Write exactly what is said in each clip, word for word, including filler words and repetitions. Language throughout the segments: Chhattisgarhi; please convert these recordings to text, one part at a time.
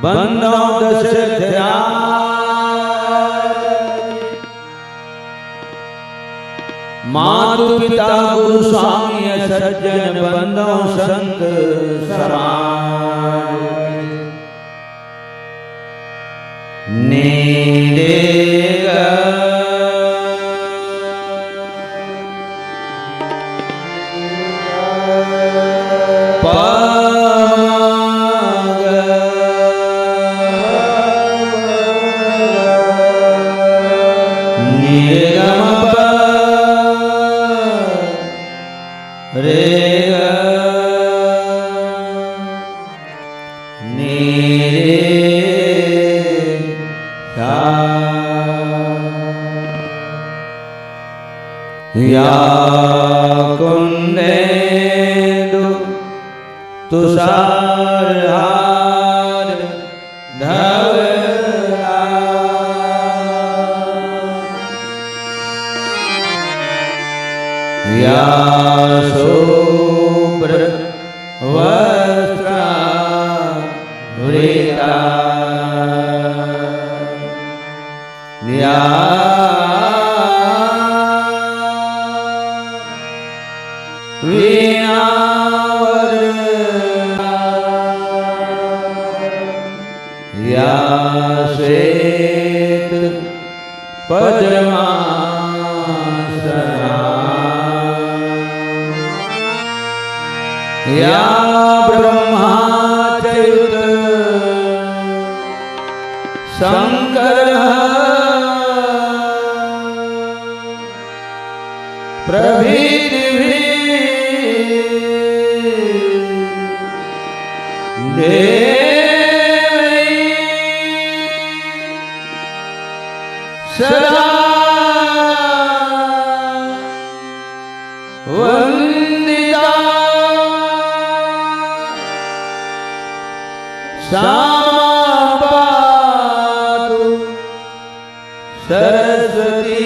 बंदौं दशरथ राज, मातु पिता गुरु स्वामी सज्जन, बंदौं संत समाज। नीड़ेगा। पागा। निरेगम पा। रेगा। निरे सा। या कुंदेंदु तुषार हार धवला। या शुभ्र वस्त्रावृता। या वीणावरणा। या श्वेत पद्मासना। या ब्रह्मा च शंकर प्रभृति भी देवै सदा वंदिता। सा पातु सरस्वती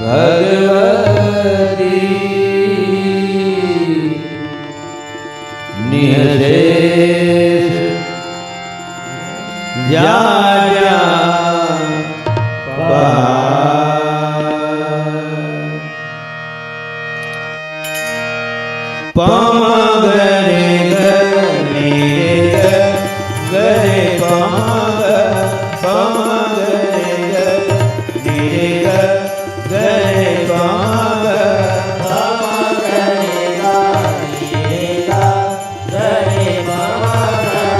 भगवती निःशेष जा जा पहाड़। पम गरे गरे गरे पम ग पम गरे गरे ग गरे पम ग पम गरे ग रे ग गरे पम ग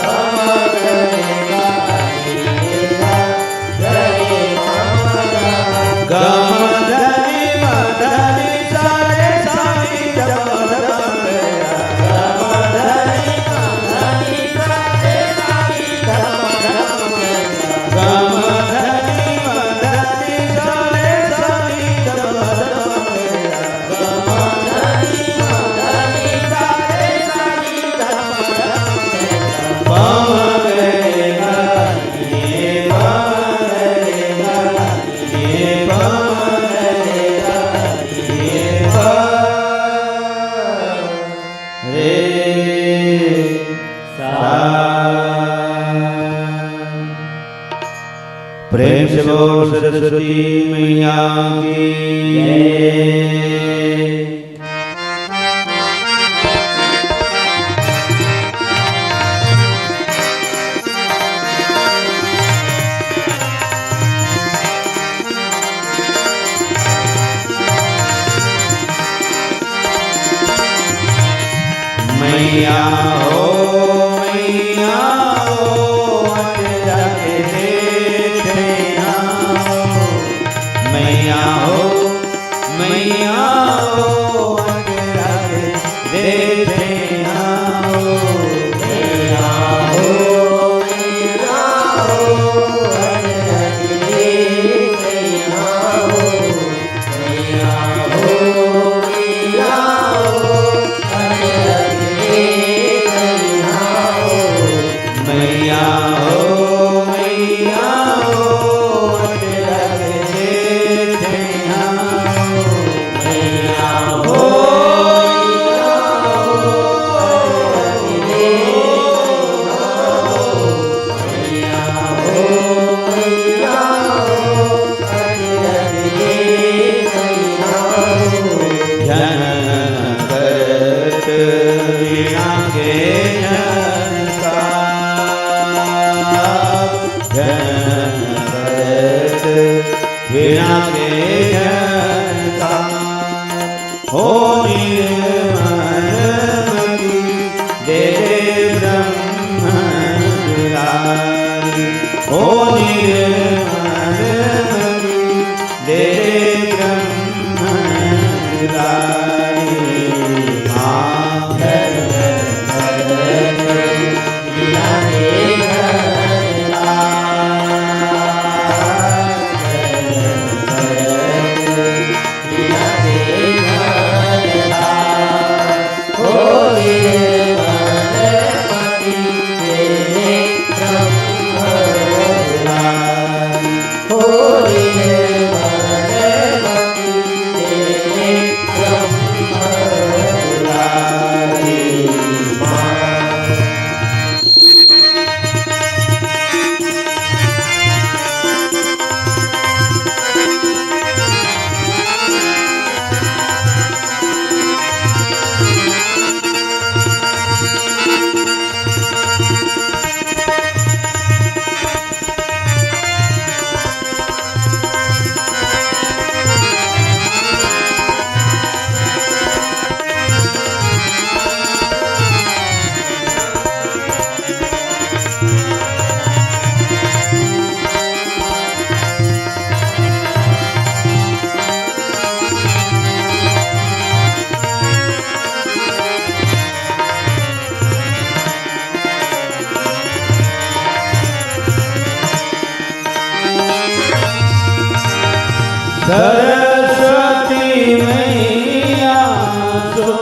पम गरे ग रे ग गरे पम ग। गम धनि मधनि सारे सानी धम धम गया। गम धनि मधनि सारे सानी धम धम गया। गम धनि मधनि सारे सानी धम धम गया। गम धनि मधनि सारे सानी धम धम गया। पम गरे गा रे पम गरे गा। प्रेम से बोल सरस्वती मैया की जय। मैया हो, मैया हो, अचरज देखे आओ। मैया हो, मैया हो, अचरज देखे आओ। मैया हो, मैया हो, अचरज देखे आओ। ओ निर्मल मति दे दे ब्रह्म दुलारी, ओ निर्मल मति दे दे ब्रह्म दुलारी। माँ सरस्वती मैया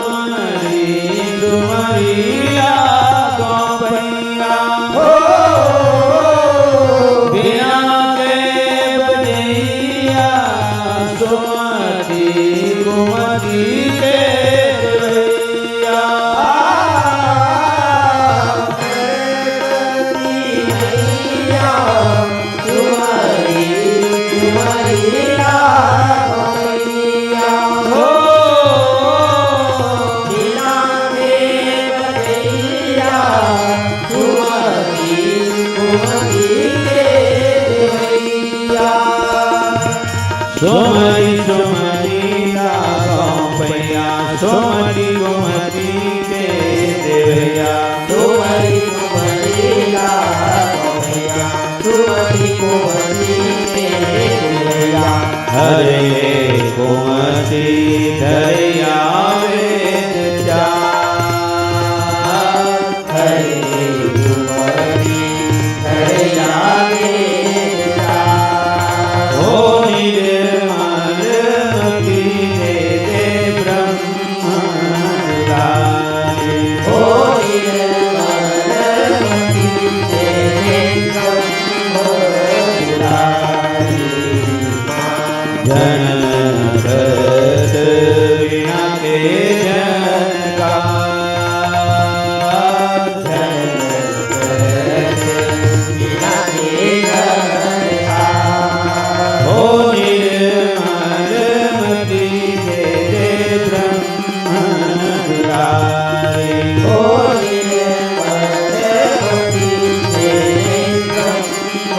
सुमरी सुमरी लागो पैया हो, बीना के बजैया सुमति कुमति के देवैया। सुमरी सुमरी लागो पैया, सुमरी कुमरी के देवैया। सुमरी सुमरी लागो पैया, सुमरी कुमरी के देवैया। हरे कुमति धरैया वेद चार। हरे कुमति धरैया वेद चार। ओ निर्मल मति दे दे ब्रह्म दुलारी। ओ निर्मल मति दे दे ब्रह्म दुलारी। जनन भरत बिना के जनका। जनन भरत बिना के जनका। ओ निर्मल मति दे दे ब्रह्म दुलारी। ओ निर्मल मति दे दे ब्रह्म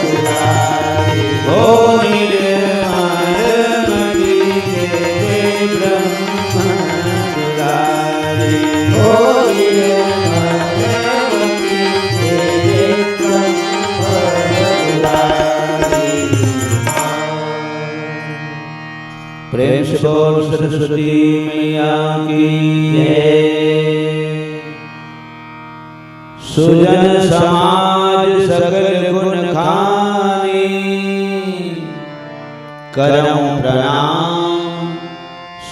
दुलारी। ओ निर्मल मति दे दे ब्रह्म दुलारी। ओ निर्मल मति दे दे ब्रह्म दुलारी। प्रेम से बोल सरस्वती मैया की जय। सुजन समाज सकल गुण खानी, करौं प्रणाम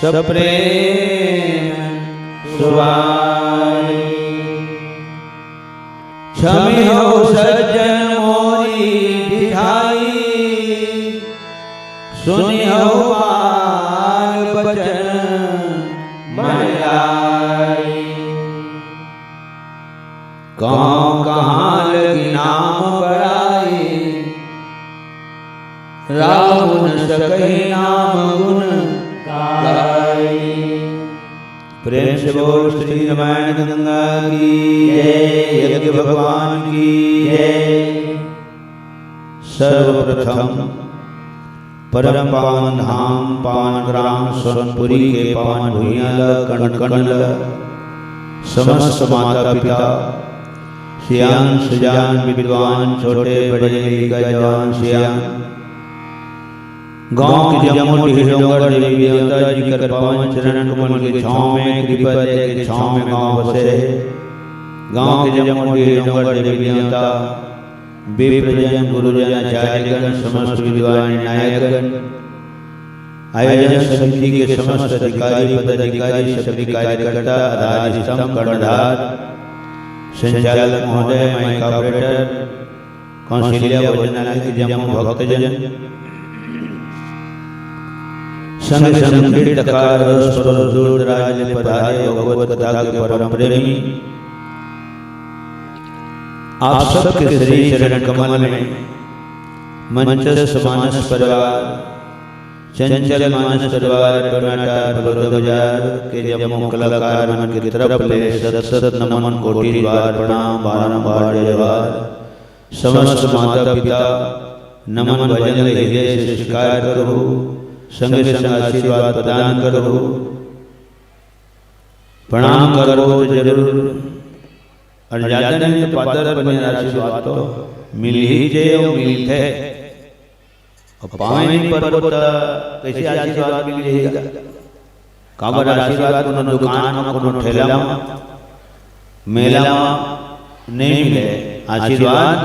सप्रेम सुवारी। छमिहौ सज्जन मोरी ढिठाई, सुनिहौ बाल बचन मन लाई। कहौं कहाँ लगी नाम बड़ाई, राम न सकहि नाम गुण गाई। प्रेम से बोल श्री रामायण गंगा की जय, यज्ञ भगवान की जय। सर्वप्रथम परम पावन धाम, पावन ग्राम सोनपुरी के पावन भुइयां ल, कण कण ल, समस्त माता पिता, सियान सुजान विद्वान, छोटे बड़े लइका जवान सियान, गांव के जम्मो डीह डोंगर देवी देवता जी कर पावन चरण कमल के छांव में, कृपा दया के छांव में गांव बसे हे। गांव के जम्मो डीह डोंगर देवी देवता, विप्रजन, गुरुजन, आचार्यगण, समस्त विद्वान नायकगण, आयोजन समिति के समस्त अधिकारी, पदाधिकारी, सभी कार्यकर्ता, आधार स्तंभ, कर्णधार, संचालक महोदय, माइक ऑपरेटर, कौशल्या भोजनालय के जम्मो भक्तजन, संग संग तीर्थकार, अड़ोस पड़ोस, दूर दराज ले पधारे भगवत कथा के परम प्रेमी, आप सबके श्री चरण कमल में मंचस्थ मानस परिवार, चंचल मानस परिवार, टोनाटार बलौदा बाजार के जम्मो कलाकार मन के तरफ ले सत सत नमन, कोटि बार प्रणाम, बारंबार जय जोहार। समस्त माता पिता नमन भजन ल हृदय से स्वीकार करहू, संगे संग आशीर्वाद प्रदान करहू। प्रणाम करबो तो जरूर, अउ ज्यादा नहीं तो पातर पनियर आशीर्वाद तो मिलही थे अउ मिलथे। अउ पावे नहीं परबो त कइसे आशीर्वाद मिल जाही गा? काबर आशीर्वाद कोनो दुकान म, कोनो ठेला म, मेला म नहीं मिले। आशीर्वाद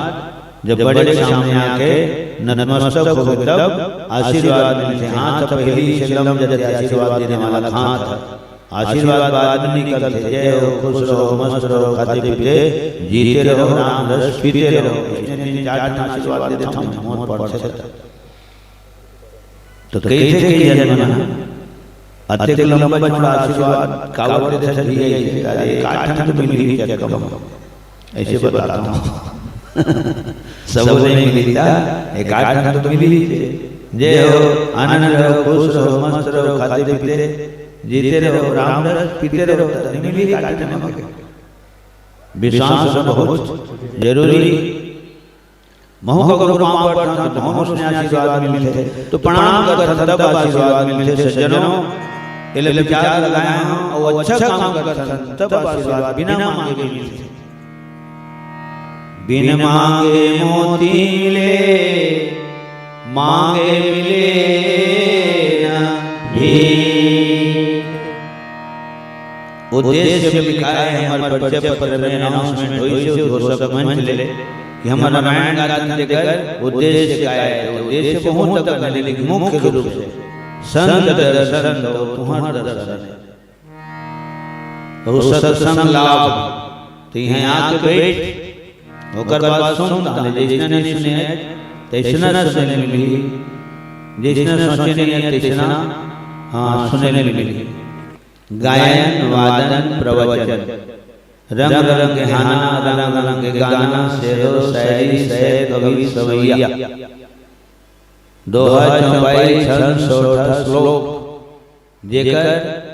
जब बड़े के सामने आके नतमस्तक होगे तब आशीर्वाद मिलथे। हाथ पहली से लम जते आशीर्वाद देने वाला हाथ। आशीर्वाद बाद में निकलथे। जय हो, खुश रहो, मस्त रहो, खाते पीते जीते रहो, राम रस पीते रहो। अइसने तीन चार ठन आशीर्वाद देथंव, मोर पड़थे त। तो कहिथे कई झन मन, "अतेक लंबा चौड़ा आशीर्वाद काबर देथस भैया?" अइसे, "अरे, एक आध ठन तो मिलही चक्कर म।" अइसे बताथंव। सबो नहीं मिलही ता, एक आध ठन तो मिलही। जय हो, आनंद रहो, खुश रहो, मस्त रहो, खाते पीते जीते रहो, राम रस पीते रहो, त नहीं मिलही एक आध ठन म। विश्वास होना बहुत जरूरी। महूं ककरो पांव पड़थंव त महूं अइसने आशीर्वाद मिलथे, तो प्रणाम करथन तब आशीर्वाद मिलथे। सज्जनों, एला विचार लगाए हंव, अउ अच्छा काम करथन तब आशीर्वाद बिना मांगे मिलथे। बिन मांगे मोती मिले, मांगे मिले न भीख। उद्देश्य में लिखाय हे, हमर परिचय पत्र में announcement होइस हे उद्घोषक मंच ले कि हमर रामायण गाथन तेकर उद्देश्य काय हे। उद्देश्य बहुत अकन हे, लेकिन मुख्य रूप से संत दर्शन तो तुंहर दर्शन हे। अउ सत्संग लाभ, तो इहां आके बइठ, ओकर बाद सुन, ताहले जइसना नहीं सुने हे, तइसना सुने ले मिलही, जइसना सोचे नहीं हे, तइसना, हां, सुने ले मिलही। गायन, वादन, प्रवचन, रंग रंग के हाना, रंग रंग के गाना, शेरो, शायरी, सय, कवि, सवैया, दोहा, चौपाई, छंद, सोरठा, श्लोक, जेकर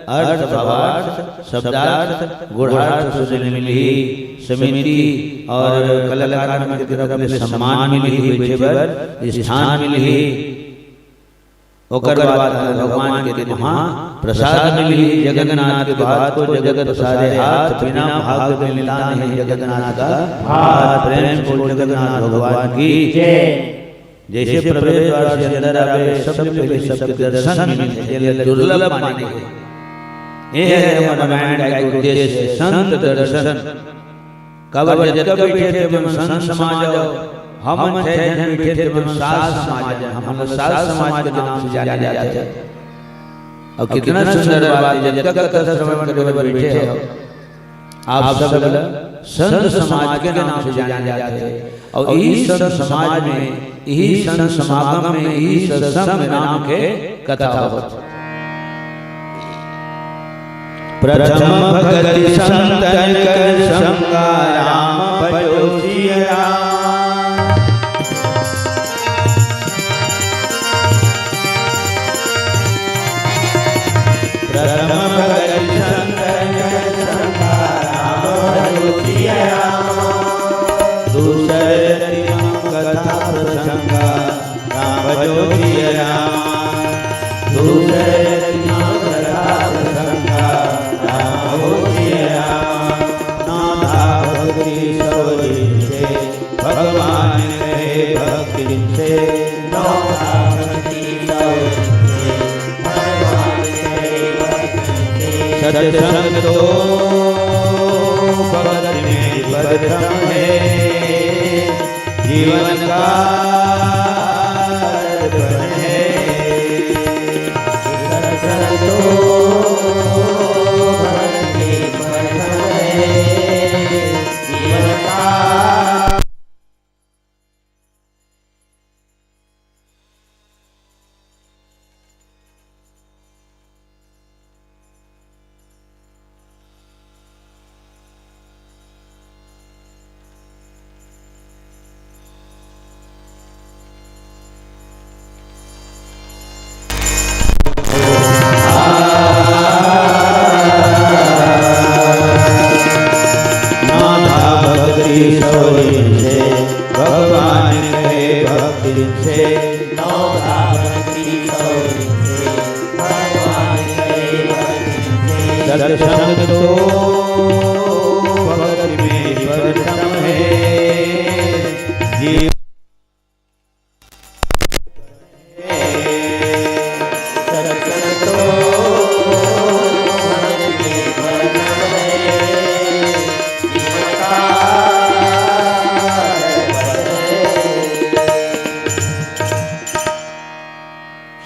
अर्थ, भावार्थ, शब्दार्थ, गूढ़ार्थ सुने ले मिलही। समिति अउ कलाकार मन के तरफ ले सम्मान मिलही, बइठे बर स्थान मिलही। ओकर बाद भगवान के महा प्रसाद मिलही। जगन्नाथ के भात को जगत पसारे हाथ, बिना भाग मिलता नहीं जगन्नाथ का भात। प्रेम से बोल जगन्नाथ भगवान की जय। जइसे प्रवेश द्वार से अंदर आवे, सबले पहले सबके दर्शन मिलथे, जेला दुर्लभ माने गे हे। ये हे हमर रामायण गाय के उद्देश्य, संत दर्शन। काबर जतका बइठे तेमन संत समाज अउ हमन छह झन बइठे तेमन साध समाज अन। हमन ला साध समाज के नाम से जाने जाथे। अउ कितना सुंदर बात हे, जतका कथा श्रवण करे बर बइठे हो, आप सब ला संत समाज के नाम से जाने जाथे। अउ इही संत समाज में, इही संत समागम में, इही सत्संग में राम के कथा होत। प्रथम भगति संतन कर संगा, राम भजो सिया राम। प्रथम भगति संतन कर संगा, राम भजो सिया राम। दूसर रति राम कथा प्रसंगा, राम भजो सिया राम। सत्संग तो भक्ति में प्रथम है, जीवन का दर्पण है। सत्संग तो भक्ति में प्रथम है, जीवन का नाथा भक्ति सौरी से, भगवान कहे भक्ति से। नाथा भक्ति सौरी से, भगवान कहे भक्ति से। सत्संग तो भक्ति में प्रथम है, जीव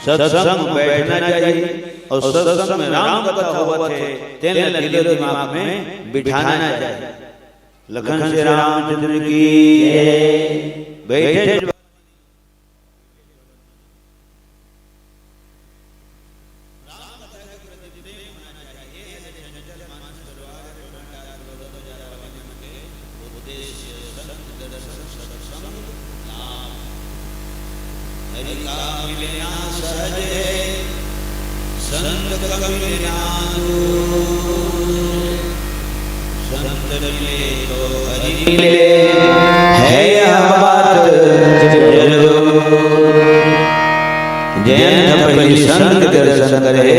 सत्संग बैठना चाहिए और सत्संग में राम कथा होवत है, तेन ला दिलो दिमाग में बिठाना चाहिए। लखन श्री रामचंद्र की जय। बैठे हरि का मिलना सहज है, संत का मिलना दूर। संत मिले तो हरि मिले, है यह बात जरूर। जयंत पहली संत दर्शन करे,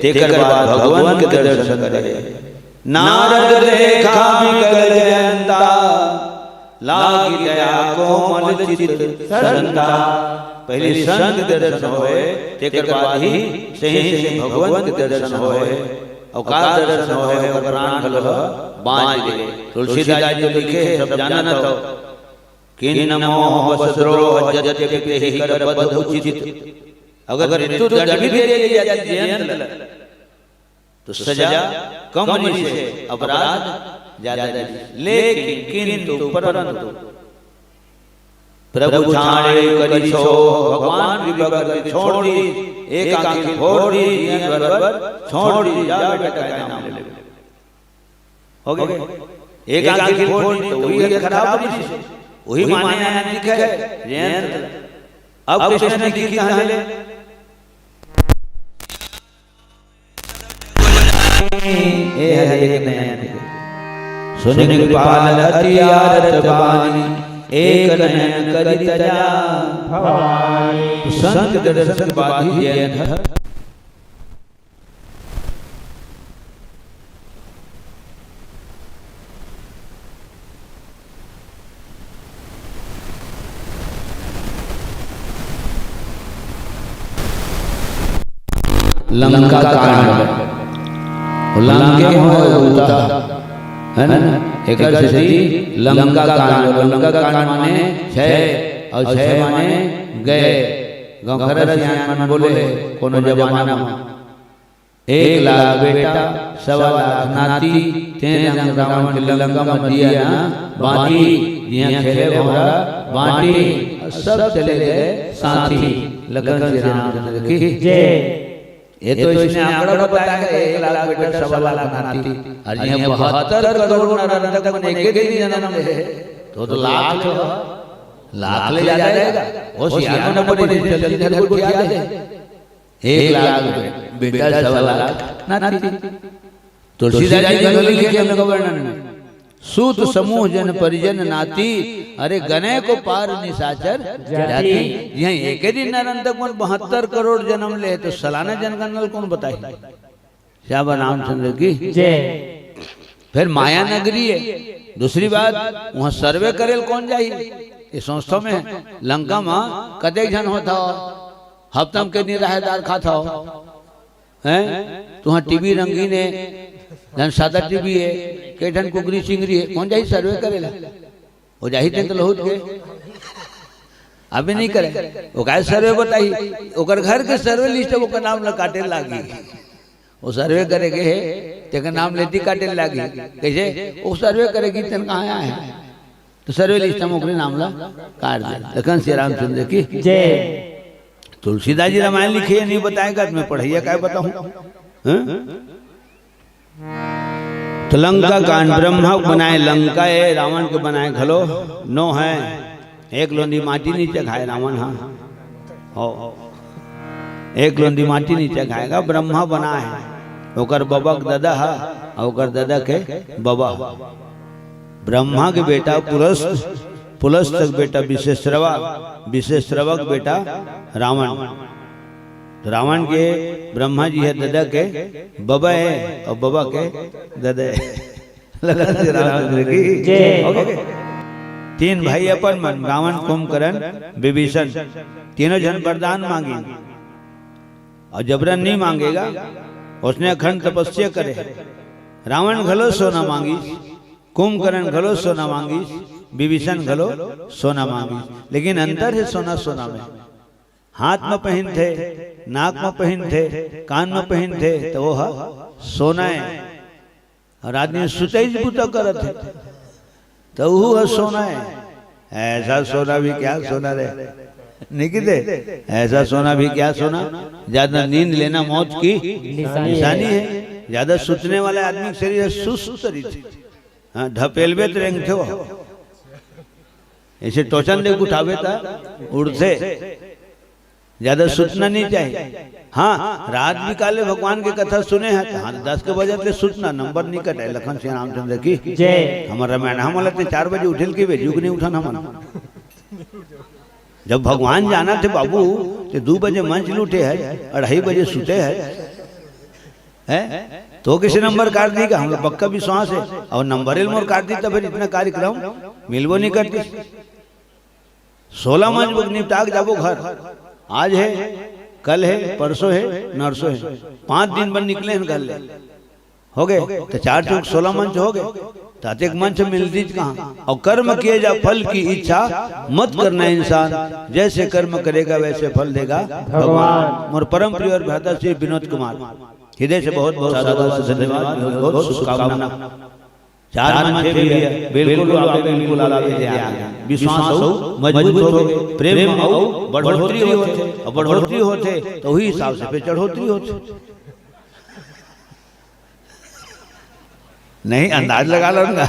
तेकर बाद भगवान के दर्शन करे। नारद देखा विकल जयंता, लागी दया कोमल चित संता। पहली संत दर्शन होए, तेकर बाद ही सही सही भगवंत के दर्शन होए। अउ का दर्शन होए, ओकर प्राण घलो ह बांच गे। तुलसीदास जी तो लिखे हे, सब जानत हो। किन्न मोह बस द्रोह जद्यपि तेहि कर पद उचित। अगर मृत्यु दंड भी दे दिया जाए जयंत ल, तो सजा कम नहीं से, अपराध ज्यादा नहीं। लेकिन किंतु परंतु प्रभु छाड़े करि छोह, भगवान कृपा करके छोड़ दी, एक आंखी फोड़ दी, जीवन भर छोड़ दी, जा बेटा का नाम ले। हो गए। एक आंखी फोड़ दी तो वही खराब नहीं से, वही माने आया दिखे जयंत। अब कृष्ण ने की कहा ले, ए हर एक नयन के। सुनि कृपाल अति आरत बानी, एक नयन करि तजा भवानी। संत दर्शन के बाद ही जयंत। लंका कांड, वो लंके में होए बूता, है ना? एकर सेती लंका कांड, लंका कांड माने छय, अउ छय माने गए। गाँव खरस सियान मन बोले हे कोनो जमाना में। एक लाख बेटा, सवा लाख नाती, तें रंग रावण के लंका म दिया ना बाती, जिहां खेले भौंरा बांटी, सब चले गए साथी, लखन श्री रामचंद्र की जय। ये तो इसने आंकड़ा बताया है, एक लाख बेटा, सवा लाख नाती, और ये बहत्तर करोड़ नर अंतक मन एक ही दिन जन्म ले, तो, तो लाख ले, लाख ले ज्यादा रहेगा। वो सियान न पड़ी, जल्दी जल्दी उठा दे। एक लाख बेटा, सवा लाख नाती। तुलसीदास जी घलो लिखे हे उनका वर्णन में, सूत समूह जन परिजन नाती, अरे गने को पार निशाचर जाति। जाति। यहीं एक ही दिन नर अंतक मन बहत्तर करोड़ जन्म ले, तो सालाना जनगणना ल कौन बताही? श्याम रामचंद्र की जय। फिर माया नगरी है। दूसरी बात, वहां सर्वे करे ल कौन जाही? ये सोचथों मैं, लंका में कतेक झन होत हो, हफ्ता में के दिन राहेदार खात हो, हैं? तुहां टीवी रंगीन हे, झन सादा टीवी हे, के ठन कुकरी चिंगरी हे, कोन जाही सर्वे करे ला? वो जाही तेन तो लहुट के। अभी नहीं करे। वो काय सर्वे बताही? ओकर घर के सर्वे लिस्ट में ओकर नाम ला काटे लागी। वो सर्वे करे के हे, तेकर नाम लेती काटे लागी। कैसे? वो सर्वे करेगी, तेन कहाँ आए हैं? तो सर्वे लिस्ट में ओकरे नाम ला काट दे। लखन श्री रामचंद्र की। जय। तुलसीदास जी रामायण लिखे, नहीं बताएगा तो मैं पढ़ैया काय बताहूँ? हैं? तो लंका कांड, ब्रह्मा के बनाए लंका हे, रावण के बनाए घलो नो हे। एक लोंदी माटी नी चघाए रावण हा। हो। एक लोंदी माटी नी चघाएगा, ब्रह्मा बनाए हे। ओकर बबा के ददा हा, अउ ओकर ददा के बबा हा। ब्रह्मा के बेटा पुलस्त, पुलस्त के बेटा विश्वेश्रवा, विश्वेश्रवा के बेटा रावण। तो रावण के ब्रह्मा जी हे ददा के बबा हे अउ बबा के ददा हे। लखन श्री रामचंद्र की। जय। OK। तीन भाई अपन मन, रावण, कुंभकर्ण, विभीषण, तीनों झन वरदान मांगिन अउ जबरन नहीं मांगेगा। उसने अखंड तपस्या करे। रावण घलो सोना मांगिस, कुंभकर्ण घलो सोना मांगिस, विभीषण घलो सोना मांगिस, लेकिन अंतर हे सोना सोना में। हाथ में पहिनथे, नाक में पहिनथे, कान में पहिनथे, तो वो ह सोना हे। अउ आदमी सुतई बूता करत हे, तो वो ह सोना हे। ऐसा सोना भी क्या सोना रे, नहीं कहते? ऐसा सोना भी क्या सोना, ज्यादा नींद लेना मौत की निशानी निशानी है। है। ज्यादा सुतने वाले आदमी के शरीर सुस्त रहिथे। हाँ, ढपेलबे तो रेंगथे वो। ऐसे टोचन दे उठावे त उड़थे। ज्यादा सुतना नहीं चाहिए। हाँ, रात बिकाले भगवान के कथा सुने हे, तो हाँ, दस के बजे ले सुतना, नंबर नहीं कटे। लखन श्री रामचंद्र की। जय। हमर रामायण, हमला ते चार बजे उठे ल कहिबे, जुग नहीं उठन हमन। जब भगवान जानथे बाबू, ते दू बजे मंच ल उठे हे, अढ़ाई बजे सुते हे, हैं? तो किसी नंबर काट दी का? हमला पक्का विश्वास हे, अउ नंबर ल मोर काट दी, त फिर इतना कार्यक्रम मिलबो नहीं करती। सोला मंच बुक निपटा के जाबो घर। आज हे, कल हे, परसों हे, नरसों हे, पांच दिन बर निकले हन घर ले। हो गे, त चार चौक सोला मंच हो गे, त अतेक मंच मिलतीच कहाँ? अउ कर्म किए जा फल की इच्छा मत करना इंसान, जैसे कर्म करेगा वैसे फल देगा भगवान। मोर परम प्रिय अउ भ्राता श्री विनोद कुमार, हृदय से बहुत बहुत साधुवाद, धन्यवाद, बहुत बहुत शुभकामना। चार मंच हे भैया, बिल्कुल आवे, बिल्कुल आवे, जे आवे। विश्वास अउ मजबूत होगे, प्रेम अउ बढ़ोतरी होथे, अउ बढ़ोतरी होथे त उही हिसाब से पे चढ़ोतरी होथे। नहीं, अंदाज लगा लो ना।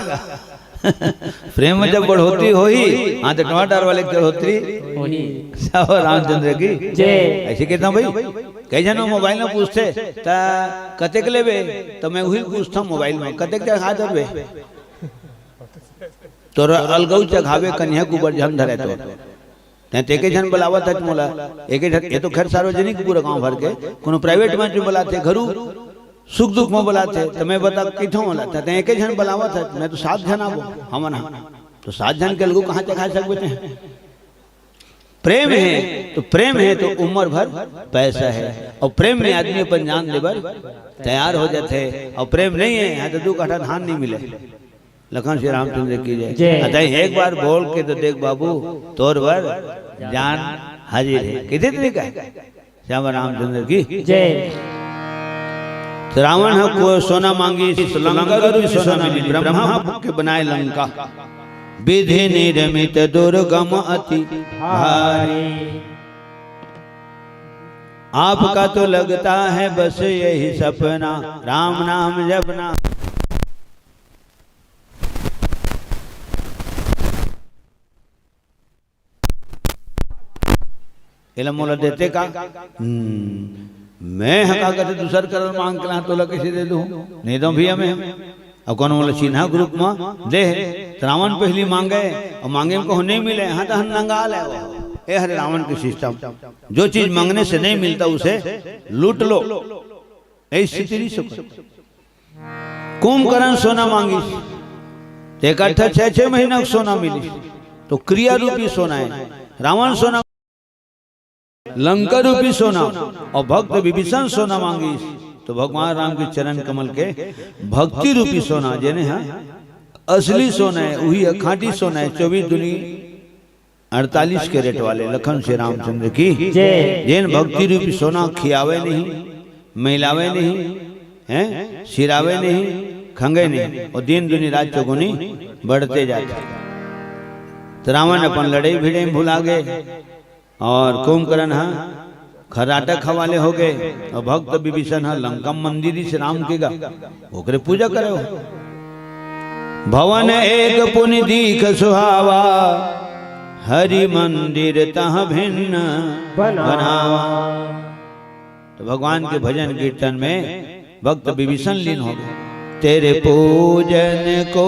प्रेम में जब बढ़ोतरी होही, हाँ, तो टमाटर वाले के चढ़ोतरी होही। सब रामचंद्र की। जय। ऐसे कहता हूँ भाई, कई झन मोबाइल में पूछथे, "त कतेक लेबे?" त मैं उही पूछता हूँ मोबाइल में, "कतेक चढ़ा देबे?" तोर अलगऊ चघावे कनिहा गोबर झन धरे तो। तैं तो एके झन बलावत हच मोला, एके झन, ये तो खैर सार्वजनिक पूरा गांव भर के, कोनो प्राइवेट मंच में बलाथे, घरू सुख दुख में बलाथे, त मैं बता किठो मोला, त तैं एके झन बलावत हच, मैं तो सात झन आबो, हमन हा। तो सात झन के अलगू कहाँ चघा सकबे तैं? प्रेम हे, तो प्रेम हे तो उम्र भर पैसा हे, अउ प्रेम में आदमी अपन जान देबर तैयार हो जाथे, अउ प्रेम नहीं हे, यहाँ तो दू काठा धान नहीं मिले। लखन श्री रामचंद्र की जय। जय। अतः एक बार बोल के तो देख बाबू, तोर बर जान हाजिर हे। कितने तरीका हे? श्याम रामचंद्र की। जय। तो रावण ह को सोना मांगिस, लंका रूपी सोना मिली, ब्रह्मा के बनाए लंका। विधि निर्मित दुर्गम अति भारी। आपका तो लगता है बस यही सपना, राम नाम जपना। एला मोला देते का? हम्म, मैं ह का कहते दूसर करा मांग के ला, तोला कैसे दे दूं? नहीं दो भैया मैं। अउ कोनो मोला चिन्हा के रूप में दे, त रावण पहली मांगे, अउ मांगे में कहूं नहीं मिले, हाँ त हन नंगा ले। ए हरे रावण के सिस्टम, जो चीज मांगने से नहीं मिलता उसे लूट लो, ऐसी स्थिति नहीं सुख। कुंभकर्ण सोना मांगिस, त एक अट्ठा छह छह महीना के सोना मिलिस, तो क्रिया रूपी सोना हे। रावण सोना, लंका रूपी सोना, अउ भक्त विभीषण सोना मांगिस, तो भगवान राम के चरण कमल के भक्ति रूपी सोना, जेने हा असली सोना है, उही हा खांटी सोना है, चौबीस दूनी अड़तालीस कैरेट वाले लखन से रामचंद्र की। जय। जेन भक्ति रूपी सोना खियावे नहीं, मिलावे नहीं, हैं, सिरावे नहीं, खंगे नहीं, और दिन दूनी रात चौगुनी बढ़ते जाते। तो रावण अपन लड़ाई भिड़े में भुला गए और कुंभकर्ण हा खर्राटा खवाले हो गए, और भक्त विभीषण हा लंका मंदिर से राम के गा, ओकरे पूजा करे हो। भवन एक पुनि दीख सुहावा, हरि मंदिर तह भिन्न बनावा। बनावा। तो भगवान के भजन कीर्तन में भक्त विभीषण लीन हो गए। तेरे पूजन को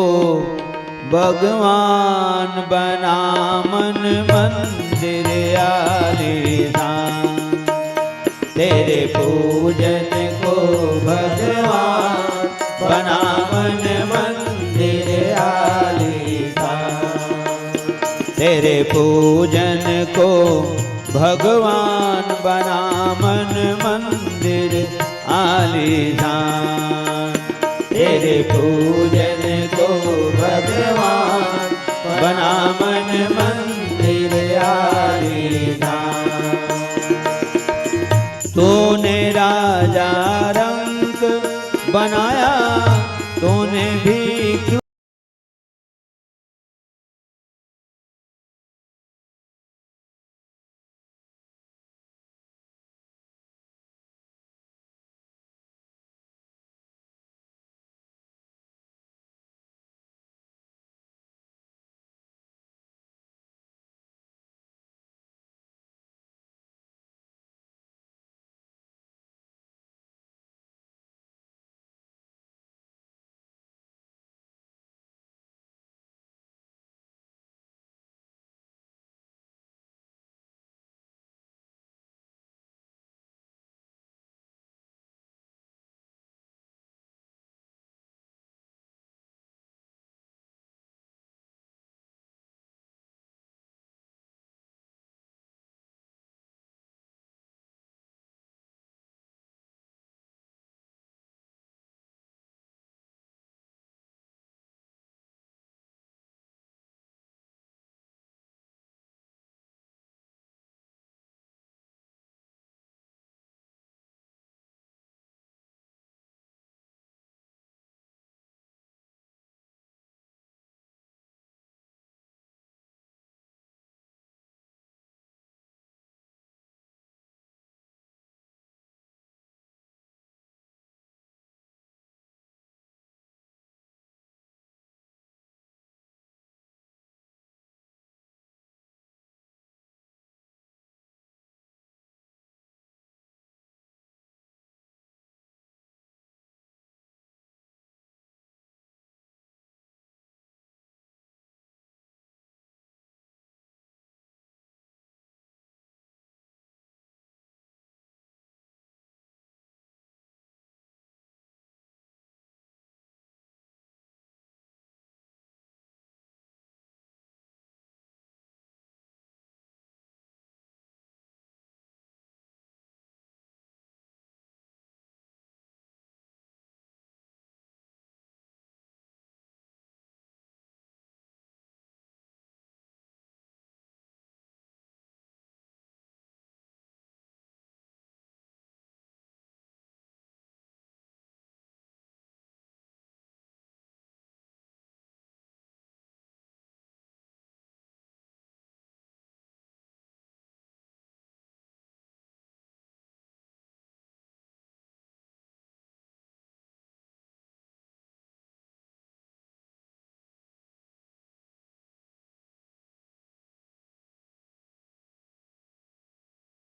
भगवान बना मन मंदिर आलीशान। तेरे पूजन को भगवान बना मन मंदिर आलीशान। तेरे पूजन को भगवान बना मन मंदिर आलीशान। तेरे पूजन को भगवान बना मन मंदिर आलीशान। तूने राजा रंक बनाया, तूने भी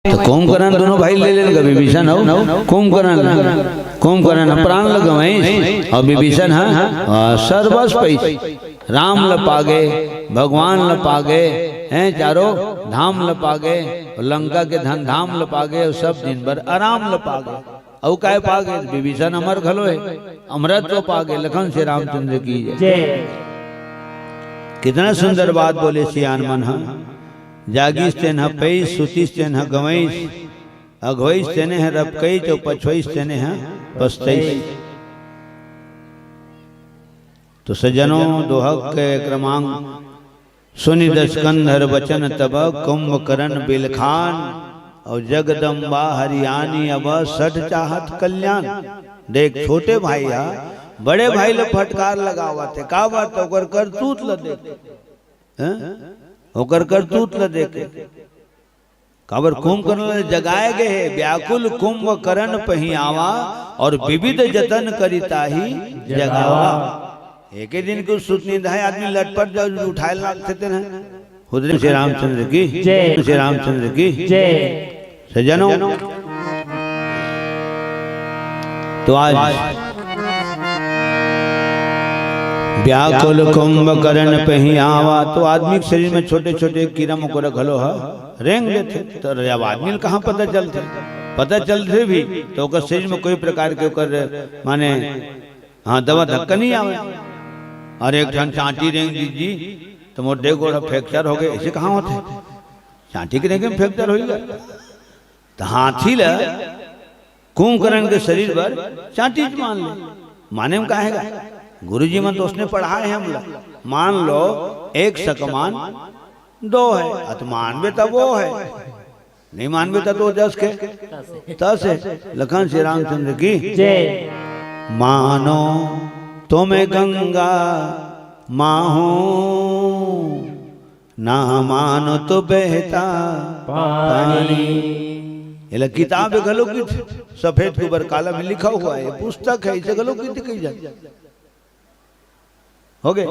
तो कुंभकर्ण दोनों भाई ले लेन, विभीषण हो, कुंभकर्ण, कुंभकर्ण प्राण लगवाई और विभीषण हा, आ, सर्वस पैस राम ल पागे, भगवान ल पागे, हैं, चारों धाम ल पागे, लंका के धन धाम ल पागे और सब दिन भर आराम ल पागे। अउ काय पागे? विभीषण अमर घलो हे, अमरत्व पागे। लखन से रामचंद्र की जय। जय। कितना सुंदर बात बोले सियान मन ह। जागिस तेन ह पईस, सुतिस तेन ह गवईस, अघोइस तेने ह रपकईच, अउ पछोइस तेने ह पचतेईस। तो सज्जनों, दोहक के क्रमांक सुनि दसकंधर बचन तब, कुंभकरन बिलखान, अउ जगदम्बा हरियानी अब, सठ चाहत कल्याण। देख, छोटे भाई हा बड़े भाई ल फटकार लगावत हे, काबर त ओकर करतूत ल देख, हैं? ओकर करतूत ल देख। काबर कुंभकरन ल जगाए गे हे, व्याकुल कुंभकरन पहियावा, अउ विविध जतन करिता ही जगावा। एके दिन के सुत नींद हे, आदमी लटपट जब उठाए लागथे तेन ह। खुद श्री रामचंद्र की जय। श्री रामचंद्र की जय। सज्जनों, तो आज व्याकुल कुंभकरन पहियावा, तो आदमी के शरीर में छोटे-छोटे कीड़ा मकोड़ा घलो ह रेंग लेथे। तो जब आदमी ल कहाँ पता चलथे? पता चलथे भी तो ओकर शरीर में कोई प्रकार के ओकर माने, हाँ, दवा धक्का नहीं आवे। अउ एक ठन चांटी रेंग दीस जी, तो मोर दे गोड़ फ्रैक्चर हो गे, ऐसे कहाँ होथे? चांटी के रेंगे में फ्रैक्चर होइगा। त हाथी ल कुंभकरन के शरीर बर चांटी च मान ले। माने में काहे गा? गुरुजी मन तो उसने पढ़ाए हे हमला। मान लो, एक समान दो हे, अत मानबे त वो हे, नहीं मानबे त दो दस के तस हे। लखन श्री रामचंद्र की जय। मानो तो मैं गंगा माहूं, ना मानो तो बहता पानी। एला किताब हे घलो कि सफेद के ऊपर काला में लिखा हुआ हे, पुस्तक हे, इसे घलो कि कही जाए। हो गे।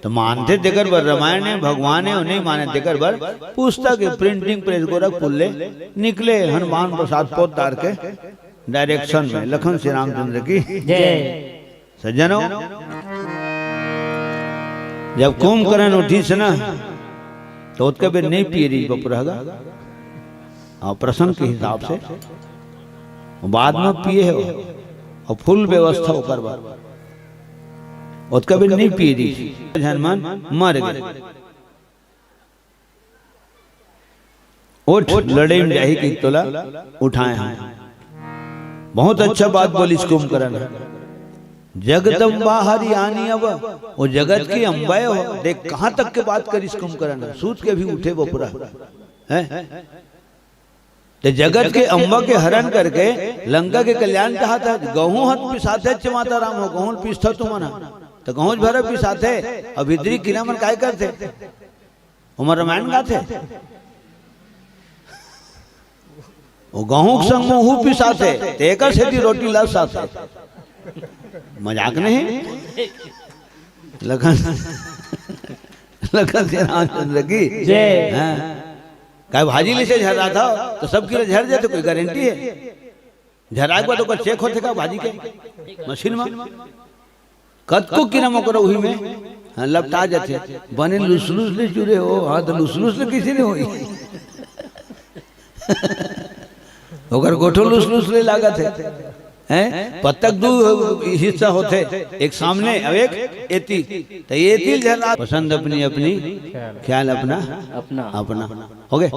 तो मानथे तेकर बर रामायण हे, भगवान हे, अउ नहीं माने तेकर बर पुस्तक हे, प्रिंटिंग प्रेस गोरखपुर ले निकले, हनुमान प्रसाद पोद्दार के डायरेक्शन में। लखन श्री रामचंद्र की जय। सज्जनों, जब कुंभकरन उठिस ना, तो ओतका बेर नहीं पिए रहिस बपुरहा गा। अउ प्रसंग के हिसाब से बाद में पिए हे, अउ फुल व्यवस्था ओकर बर। ओतका बेर नहीं पिए रहिस, झन मन मर गे। उठ, लड़ई में जाही कि तोला उठाए हंव। बहुत अच्छा बात बोलिस कुंभकरन ह। जगदम्बा हरियानी अब, वो जगत की अम्बा हो। देख, कहाँ तक के बात करिस कुंभकरन ह। सूत के भी उठे बपुरहा, हैं? त जगत के अम्बा के हरण करके लंका के कल्याण चाहत हे। गहूं ह पिसाथे, च माता राम हो, गहूं ल पिसथव तुमन ह, त गहूं भरा पिसाथे, अउ भीतरी कीरा मन काय करथे? ओमन रामायण गाथे। वो गहूं के संग में उहू पिसाथे, तेकर सेती रोटी लस आथे। मजाक नहीं। लखन, लखन श्री रामचंद्र की जय। हाँ। काय भाजी ले से झराथव, तो सब कीरा झर जाथे, कोई गारंटी हे? झराए के बाद ओकर चेक होथे का भाजी के मशीन में? कतको कीरा मकोरा उही में, हाँ, लपटा जाथे। बने लुसलुस ले चुरे हो, हाँ, तो लुसलुस ले किसी ने होई। ओकर गोठो लुसलुस ले लागत हे, हैं? पत्तक दू हिस्सा होथे, एक सामने अउ एक एती। त एती ल झन पसंद अपनी अपनी, ख्याल अपना अपना। अपना। हो गे।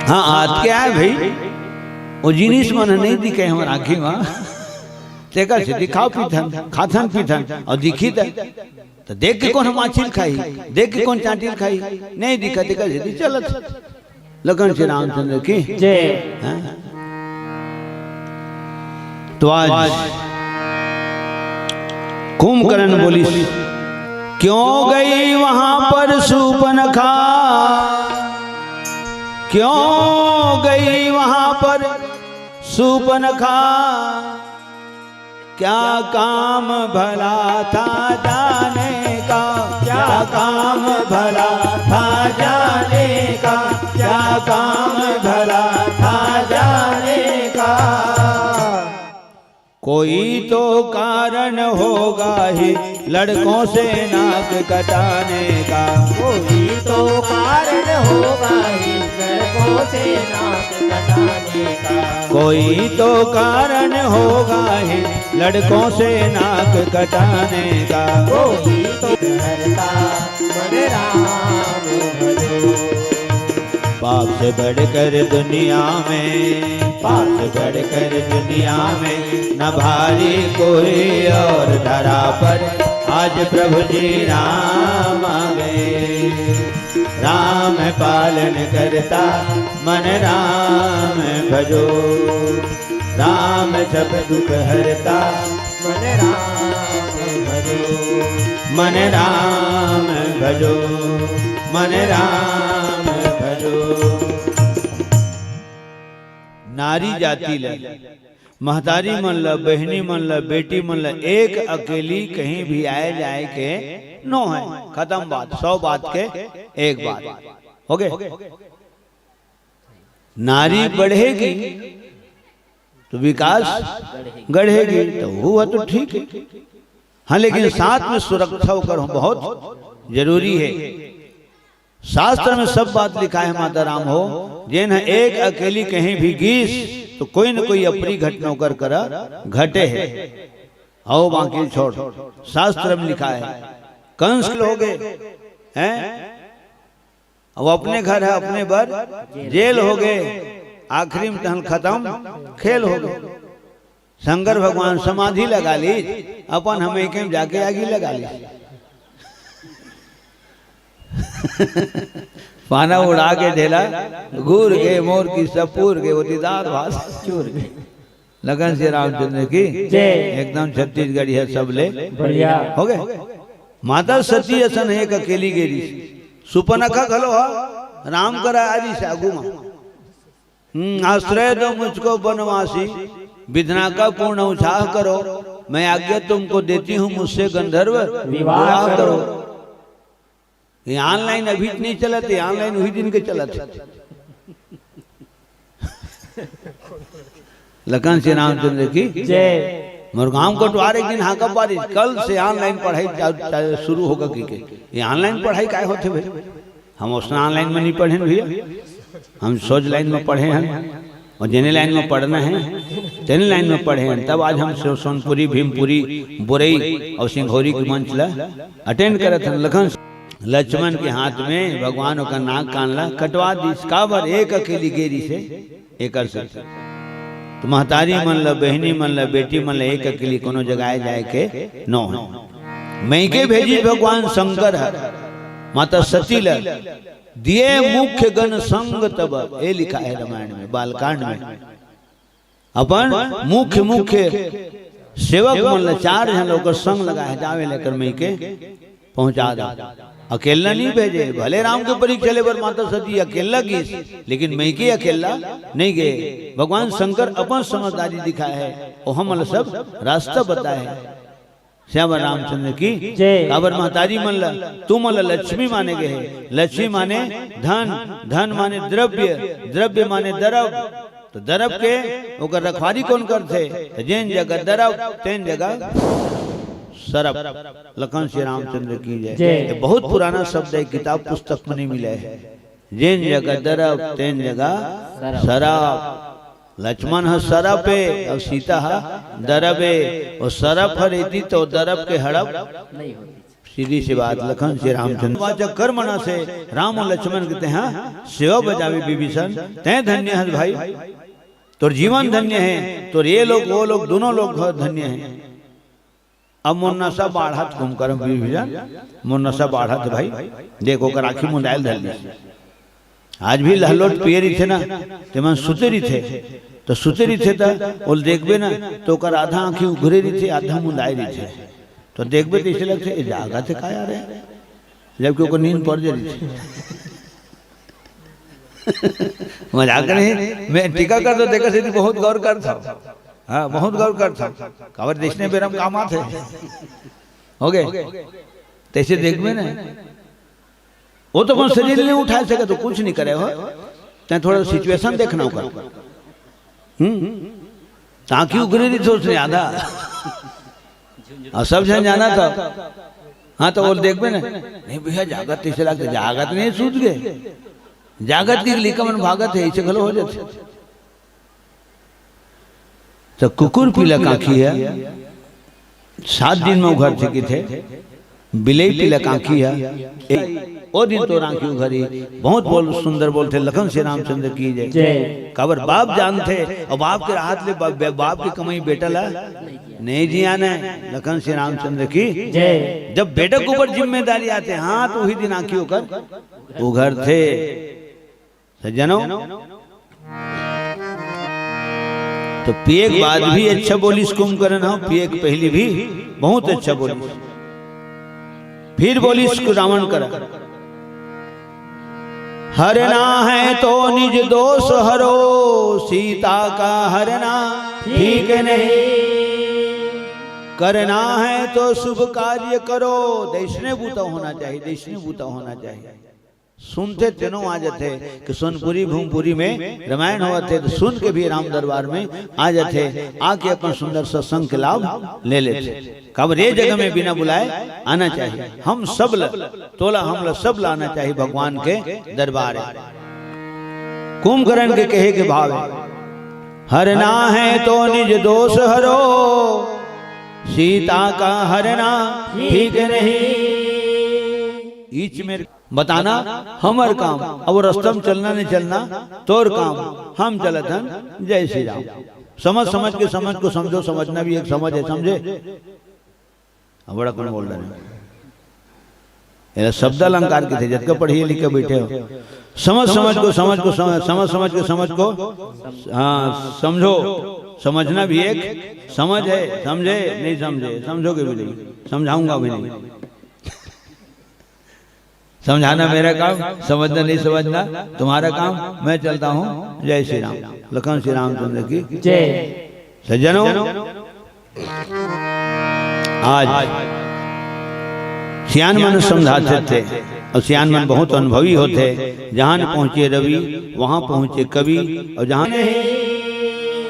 हाँ, आत के आय भई, वो जिनिस मन नहीं दिखे हमर आँखी में, तेकर से दिखाव पीथन, खाथन पीथन, अउ दिखही त, त देख के कोन माछी ल खाही, देख के कोन चांटी ल खाही, नहीं दिखा, तेकर से चलत। लखन श्री रामचंद्र की जय। हाँ। तो आज कुंभकरन बोलिस, क्यों गई वहां पर सूपनखा, क्यों गई वहां पर सूपनखा, क्या काम भला था जाने का, क्या काम भला था जाने का, क्या काम भला था जाने का। कोई तो कारण होगा ही लड़कों से नाक कटाने का। कोई तो कारण होगा ही लड़कों से नाक कटाने का। कोई तो कारण होगा ही लड़कों से नाक कटाने का। कोई तो हरता बलराम भजो। पाप से बढ़कर दुनिया में, पाप से बढ़कर दुनिया में न भारी कोई और धरा पर। आज प्रभु जी राम आ गए। राम पालन करता मन राम भजो, राम सब दुख हरता मन राम भजो, मन राम भजो, मन राम भजो। नारी जाति ल, महतारी मन ल, बहिनी मन ल, बेटी मन ल एक अकेली कहीं भी आए जाए के नो है। खत्म बात, सौ बात के एक बात। हो गए? नारी बढ़ेगी तो विकास गढ़ेगी, तो वो तो ठीक है। हाँ, लेकिन साथ में सुरक्षा ओकर बहुत जरूरी है। शास्त्र में सब बात लिखा है, माता राम हो, जेन ह एक अकेली कहीं भी गीस, तो कोई न कोई अप्रिय घटना ओकर करा घटे है। आओ, बाकी छोड़, शास्त्र में लिखा है, कंस हो गए हैं, अब अपने घर है, अपने बर जेल हो गए, आखिरी में तहन खत्म खेल हो गए। शंकर भगवान समाधि लगा ली, अपन हम एक में जाके आगी लगा ली। पाना उड़ा के ढेला, घूर के मोर की सब पूर के, वो दीदार भास चूर के। लखन श्री रामचंद्र की जय। एकदम छत्तीसगढ़ी है, सब ले बढ़िया। हो गए? माता सती असन एक अकेली गेरी, सुपनखा घलो हा, राम करा आरी से आगू मा। हम्म, आश्रय दो मुझको बनवासी, विधना का पूर्ण उछाह करो, मैं आज्ञा तुमको देती हूँ, मुझसे गंधर्व विवाह विवाह करो। करो। ये ऑनलाइन अभी नहीं चलत, ये ऑनलाइन वही दिन के चलत। लखन श्री रामचंद्र की जय। मोर गांव कोटवार एक दिन हाका पारी, कल से ऑनलाइन पढ़ाई चा-, चा-, शुरू होगा की के। ये ऑनलाइन पढ़ाई काय होथे भाई? हम उसना ऑनलाइन में नहीं पढ़े भैया, हम सोच लाइन में पढ़े हैं, और जेने लाइन में पढ़ना है, तेने लाइन में पढ़े हैं। तब आज हम सो-, सोनपुरी, भीमपुरी, बोरई और सिंघौरी के मंच ला अटेंड करत हन। लखन लक्ष्मण के हाथ में भगवान ओकर नाक कान ला कटवा दिस। काबर? एक अकेली गेरी से एकर से। तो महतारी मन ल, बहिनी मन ल, बेटी मन ल एक अकेली कोनो जगह आए जाए के नो है। मइके भेजी भगवान शंकर ह माता सती ल, दिए मुख्य गण संग तब, ए लिखा है रामायण में, बालकांड में। अपन मुख्य, मुख्य सेवक मन ल, चार झन ल ओकर संग लगाए, जावे लेकर मइके पहुंचा दे। अकेला नहीं भेजे, भले राम के परीक्षा ले बर माता सती अकेला गीस, लेकिन मइके अकेला नहीं गए। भगवान शंकर अपन समझदारी दिखाए है, वो हमन ल सब रास्ता बताए है। श्याम रामचंद्र की जय। काबर महतारी मन ल, तुमन ल लक्ष्मी माने गए हे। लक्ष्मी माने धन, धन माने द्रव्य, द्रव्य माने दरब। तो दरब के ओकर रखवारी कौन करथे? तो जेन जगह दरब, तेन जगह सरब। लखन श्री रामचंद्र की जय। जय। ये बहुत पुराना शब्द है, किताब पुस्तक में नहीं मिला है। जेन जगह दरब, तेन जगह सरब। सरब। लक्ष्मण ह सरप ए अउ सीता ह दरब ए। वो सरप ह रहितिस तो दरब के हड़प नहीं होती। सीधी सी बात, लखन से रामचंद्र। वाचक कर्मणा से राम और लक्ष्मण कहते हैं, सेवा बजावे विभीषण, तैं धन्य है भाई, तोर जीवन धन्य है, तोर ये लोग, वो लोग, दोनों लोग धन्य है। अब मोर नसा बाढ़त घूम कर विभीषण, मोर नसा बाढ़त भाई, देख ओकर आँखी मुंदायल धर ली। आज भी लहलोट पिए रहिथे ना, ते मन सुते रहिथे, तो सुते रहिथे त ओल देखबे ना, तो ओकर आधा आँखी उघरे रहिथे, आधा मुंदाए रहिथे। तो देखबे त अइसे लगथे, "ए जागत हे का यार?" जबकि ओकर नींद पड़ जाए रहिथे। मजाक नहीं, मैं टीकाकरण तो देखा से बहुत गौर करता हूँ। हाँ, बहुत गौर करता हूँ। काबर जइसने बेरा म काम आथे। हो गए? तइसे देखबे ना। वो तो अपन शरीर नहीं उठा सके तो कुछ नहीं करे हो। तैं थोड़ा situation देखना होगा। हम्म। ताकि उघरे नहीं सोच रहे आधा। अउ सब झन जानत हे। हाँ, तो ओल देखबे ना। नहीं भैया, जागत तइसे लगथे, जागत नहीं, सूत गे। जागत के लइका मन भागत हे, अइसे घलो हो जाथे। तो कुकुर पीला कांखी हे, सात दिन में उघरथे कहिथे, बिलई पीला कांखी हे, ए, ओ दिन तोर आँखी उघरही। बहुत बोल, सुंदर बोलथे, लखन श्री रामचंद्र की जय। जय। काबर बाप जानथे, अउ बाप के हाथ ले बा-, बा-, बाप के कमाई बेटा ला नहीं जियाना हे। लखन श्री रामचंद्र की जय। जब बेटा के ऊपर जिम्मेदारी आथे, हाँ, तो उही दिन आँखी ओकर उघरथे। सज्जनों, तो पिए के बाद भी अच्छा बोलिस कुंभकर्ण, हाँ, पिए के पहली भी बहुत अच्छा बोलिस। फिर बोलिस रावण करा, "हरना है तो निज दोष हरो, सीता का हरना ठीक नहीं। करना है तो शुभ कार्य करो।" दइसने बूता होना चाहिए, दइसने बूता होना चाहिए। सुनथे तेनो आ जाथे कि सोनपुरी भूमपुरी में रामायण होवत हे, तो सुन के भी राम दरबार में आ जाथे, आके अपन सुंदर सत्संग के लाभ ले लेथे। काबर ये जगह में बिना बुलाए आना चाहिए। हम सब ल, तोला हमला सब ल आना चाहिए भगवान के दरबार में। कुंभकर्ण के कहे के भाव हे, "हरना है तो निज दोष हरो, सीता का हरना ठीक नहीं।" ईच मेर बताना हमर काम, अब वो रस्ता में चलना नहीं चलना तोर काम, हम चलत हन, जय श्री राम। समझ समझ के समझ को समझो, समझना भी एक समझ है, समझे? अब बड़ा कौन बोल रहे हैं? एला शब्द अलंकार के थे, जतका पढ़िए लिखे बैठे हो। समझ समझ को समझ को समझ, समझ समझ के समझ को, हाँ, समझो। समझना भी एक समझ है, समझे? नहीं समझे, समझोगे भी नहीं, समझाऊंगा भी नहीं। समझाना मेरा काम, समझना नहीं समझना तुम्हारा काम। मैं चलता हूँ, जय श्री राम। लखन श्री रामचंद्र की जय। सज्जनों, आज सियान मन समझाते थे, और सियान मन बहुत अनुभवी होते। जहाँ पहुँचे रवि, वहाँ पहुँचे कवि, और जहाँ नहीं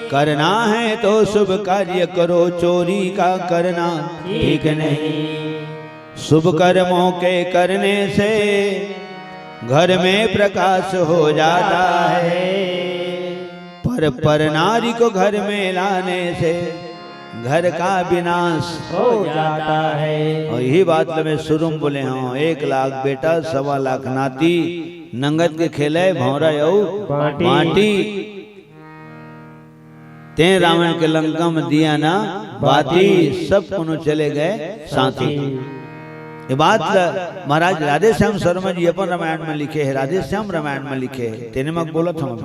करना है तो शुभ कार्य करो, चोरी का करना ठीक नहीं। शुभ कर्मों के करने से घर में प्रकाश हो जाता है, पर पर नारी को घर में लाने से घर का विनाश हो जाता है। और यही बात मैं शुरू में बोले हूँ, एक लाख बेटा, सवा लाख नाती, नंगत के खेले भौंरा अउ बांटी। बांटी। तें रावण के लंका में दिया ना बाती, सब कोनो चले गए साथी। ये बात ल-, महाराज राधेश्याम शर्मा जी अपन रामायण में लिखे हे, राधेश्याम रामायण में लिखे हे। तेने मग बोलत हूँ,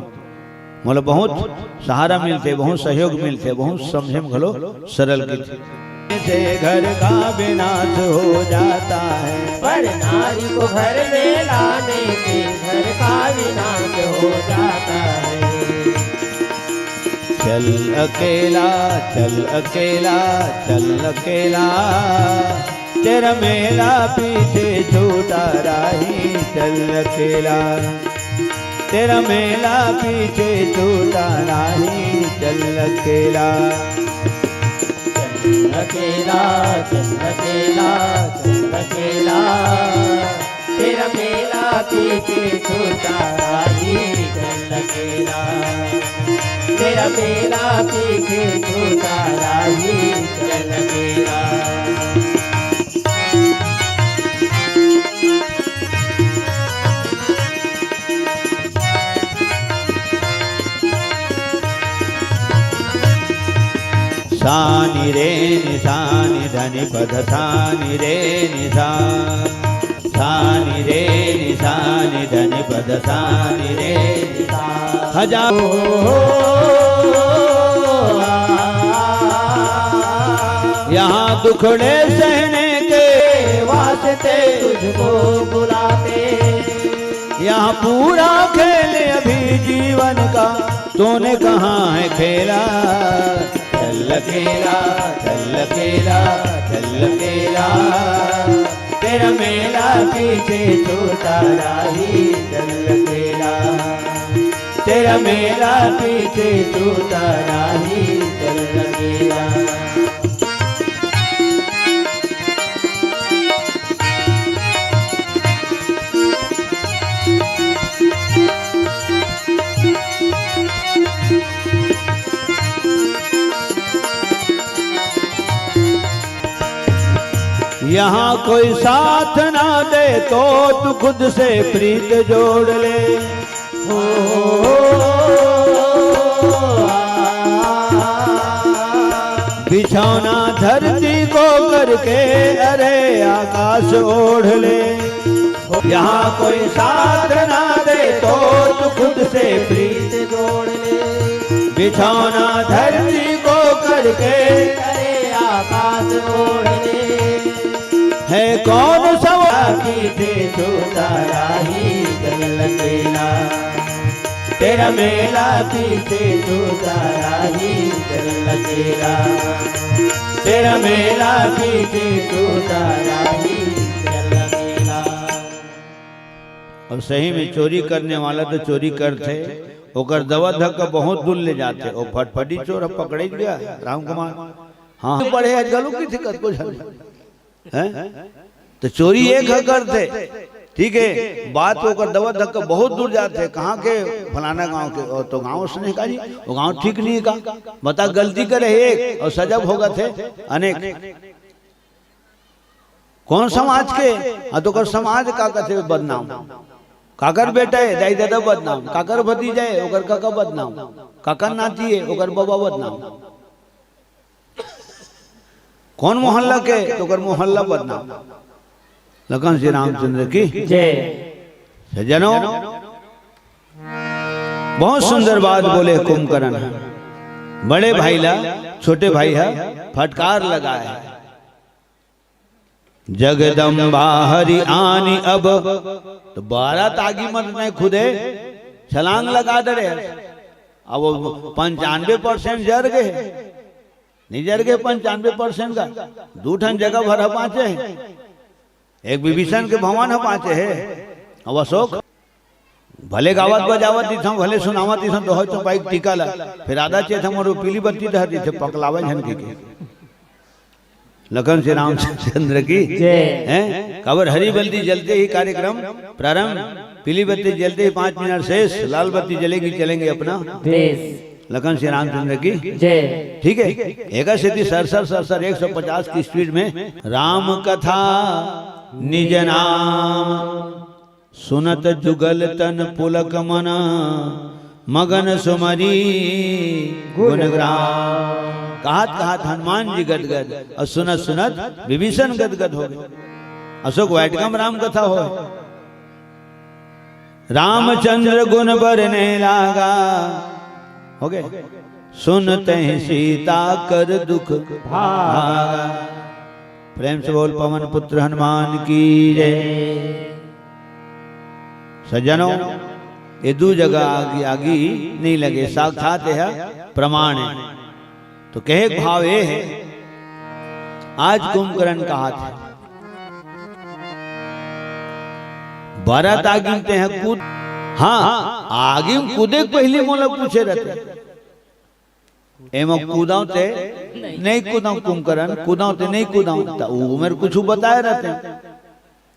मोला बहुत सहारा मिलथे, बहुत सहयोग मिलथे, बहुत समझे में घलो सरल कीथे। से घर का विनाश हो जाता है। पर नारी को घर में लाने से घर का विनाश हो जाता है। चल अकेला, चल अकेला, चल अकेला, तेरा मेला पीछे छूटा राही। चल अकेला, तेरा मेला पीछे छूटा राही। चल अकेला, चल अकेला, चल अकेला, चल अकेला, तेरा मेला पीछे छूटा राही। चल अकेला, तेरा मेला पीछे छूटा राही। चल अकेला। सानी रे निसानी धनी पद सानी रे निसा, सानी रे निसानी धनी पद सानी रे निसा। हजार यहाँ दुखड़े सहने के वास्ते तुझको बुलाते। यहाँ पूरा खेल अभी जीवन का, तूने कहाँ है खेला? चल अकेला, चल अकेला, चल अकेला, तेरा मेला पीछे छूटा राही। चल अकेला, तेरा मेला पीछे छूटा राही। चल अकेला। यहाँ कोई साथ ना दे तो तू खुद से प्रीत जोड़ ले। ओ, बिछौना धरती को करके, अरे, आकाश ओढ़ ले। यहाँ कोई साथ ना दे तो तू खुद से प्रीत जोड़ ले। बिछौना धरती को करके, अरे, आकाश ओढ़ ले। है कौन सवा पीछे छूटा राही चल लकेला। तेरा मेला पीछे छूटा राही चल लकेला। तेरा मेला पीछे छूटा राही चल लकेला। और सही में चोरी करने वाला तो चोरी करथे, ओकर दवा धक्का बहुत दूर ले जाथे। ओ फटफटी चोर ह पकड़े गया, राम कुमार। हाँ, पढ़े आज गलू की थी कतको झन। हैं? तो चोरी एक ह करथे, ठीक है, बात ओकर दवा धक्का बहुत दूर जाथे। कहाँ के? फलाना गांव के। और तो गांव उसने कहा जी, वो गांव ठीक नहीं है का? बता, गलती करे एक और सजा भोगत हे अनेक। कौन समाज के? हाँ, तो ओकर समाज का कथे बदनाम। काकर बेटा है, दाई दादा बदनाम। काकर भतीजा है, ओकर काका बदनाम। काकर नाती है, ओकर बाबा बदनाम। कौन मोहल्ला के? तो ओकर मोहल्ला बदनाम। लखन श्री रामचंद्र की जय। सज्जनों, बहुत सुंदर बात बोले कुंभकर्ण। बड़े भाई ला छोटे भाई ह फटकार लगाए है, जगदम्बा हरि आनी अब। तो बारात आगी मत नहीं खुदे छलांग लगा दे रहे। अब वो पंचानवे परसेंट जर गए, नहीं जर गए पंचानवे परसेंट का, दू ठन जगह भर बांचे है। एक विभीषण के भवन ह बांचे हे। अब अशोक, भले गावत बजावत दिथंव, भले सुनावत दिथंव, दोहे चौपाई के टीका ला, फिर आधा चेत हमर वो पीली बत्ती धर दिथे, पकलावे झन के। लखन श्री रामचंद्र की जय। हैं? काबर हरी बत्ती जलते ही कार्यक्रम प्रारंभ, पीली बत्ती जलते ही पाँच मिनट शेष, लाल बत्ती जलेगी, चलेंगे अपना देश। लखन श्री रामचंद्र की जय। ठीक है, एकर सेती सर सर सर सर एक सौ पचास की स्पीड में राम कथा निज नाम, सुनत जुगल तन पुलक मन, मगन सुमरी गुण ग्राम। कहत कहत हनुमान जी गदगद और सुनत सुनत विभीषण गदगद हो गए। अशोक वाटिका में राम कथा हो। रामचंद्र गुण बरने लागा। हो गए। सुनते ही सीता कर दुख भागा। प्रेम से बोल पवन पुत्र हनुमान की जय। सज्जनों, ये दू जगह आगी, आगी नहीं लगे, साक्षात यह प्रमाण है। तो कहे के भाव ये है, आज कुंभकर्ण कहा था, बारात आगी ते हैं कूद, हाँ, आगी में कूदे के पहले मोला पूछे रहते, एमा कूदंव ते नहीं कूदंव कुंभकर्ण, कूदंव ते नहीं कूदंव, त ऊ मेर कुछु बताए रहते।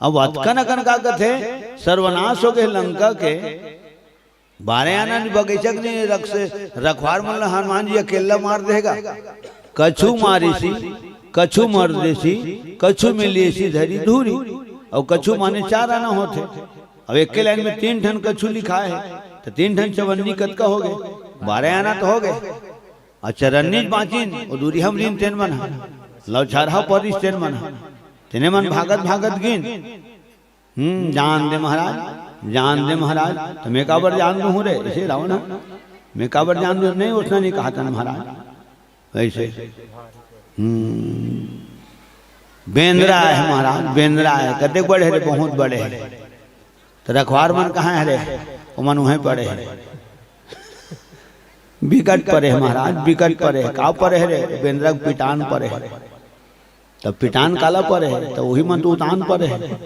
अब अतकन अकन का कथे, सर्वनाश हो गए लंका के, बारह आना नहीं बगीचा के नहीं रख से, रखवार मन ल हनुमान जी अकेला मार देगा। कछु मारिसी, कछु मर देसी, कछु मिलिसी धरी धूरी, और कछु माने चार आना होथे। अब एक के लाइन में तीन ठन कछु लिखा है, तो तीन ठन चवन्नी कतका हो गए? बारह आना तो हो गए। और चरन्नी बाँचिन, वो दूरी हम रीन तेन मन ह, लौछारहा परिस तेन मन ह, तेने मन भागत भागत गिन। हम्म, जान दे महाराज, जान दे महाराज। तो मैं काबर जान दूँ रे, ऐसे रावण ह, मैं काबर जान दूँ? नहीं, उसने नहीं कहा था महाराज। वैसे, हम्म, बेंदरा है महाराज, बेंदरा है। कतेक बड़े रे? बहुत बड़े है। तो रखवार मन कहाँ है रे? ओमन उहें पड़े है। बिकट परे है महाराज, बिकट परे है। का परे है रे? बेंदरा के पिटान परे है। तब पिटान काला परे है? तो वही मन तो उतान परे है।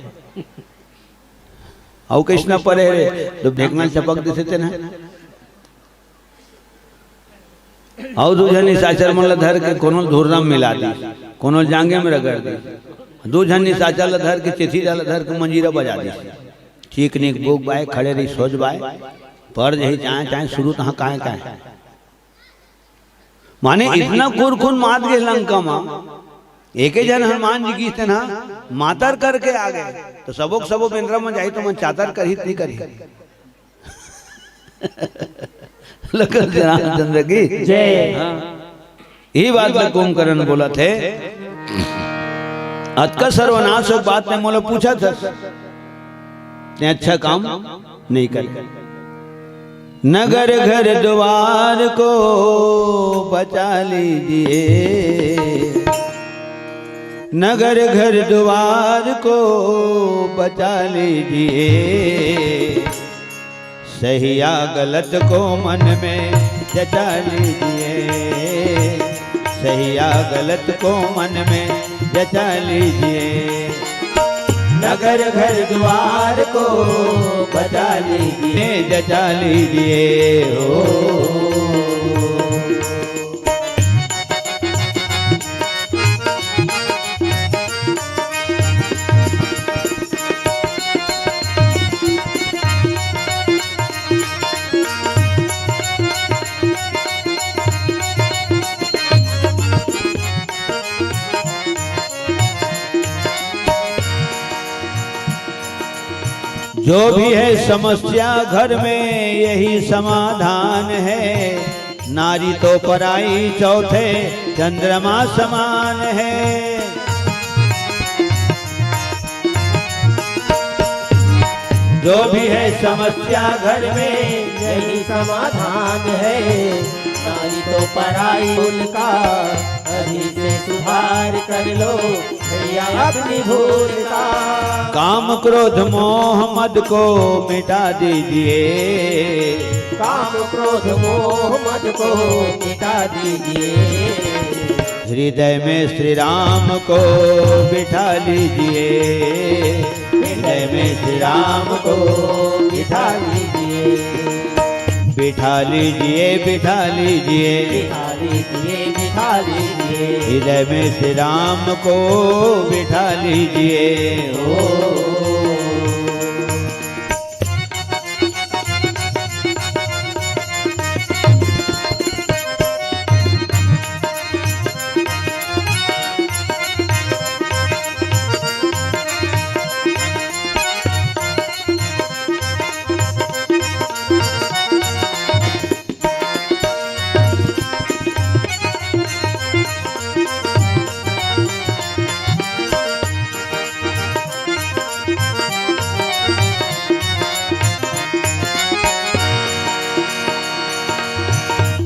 अउ कइसना परे है रे? तो ढेकना चपक देथे तेन ह। अउ दू झन निशाचर मन ल धर के कोनो ल धुर्रा म मिला दिस, कोनो ल जांगे म रगड़ दिस। दू झन निशाचर ल धर के, चेथी ला ल धर के मंजीरा बजा दिस। ठीक नीक बुक बाय खड़े रही, सोच बाय, पर जही चाय चाय शुरू तहाँ काय काय। माने इतना कुरखुन मात गे लंका म, एके झन हनुमान जी गिस तेन ह मातर करके आ गे, त सबो के सबो बेंदरा मन जाही त मन चातर करही त नइ करही। लखन श्री रामचंद्र की जय। हाँ। इही बात ल कुंभकर्ण बोलत हे, अतका सर्वनाश के बात तैं मोला पूछत हस, तैं अच्छा काम नइ करे। नगर घर द्वार को बचा लीजिए, नगर घर द्वार को बचा लीजिए, सही या गलत को मन में जचा लीजिए, सही या गलत को मन में जचा लीजिए। नगर घर द्वार को बचा लीजिए, जचा लीजिए हो। जो भी है समस्या घर में, यही समाधान है। नारी तो पराई चौथे चंद्रमा समान है। जो भी है समस्या घर में, यही समाधान है। नारी तो पराई उनका, अभी से सुधार कर लो भैया अपनी भूल का। काम क्रोध मोह मद को मिटा दीजिए, काम क्रोध मोह मद को मिटा दीजिए। हृदय में श्री राम को बिठा लीजिए, हृदय में श्री राम को बिठा लीजिए, बिठा लीजिए, बिठा लीजिए। बिठा लीजिए, बिठा लीजिए। हृदय में श्री राम को बिठा लीजिए। ओ।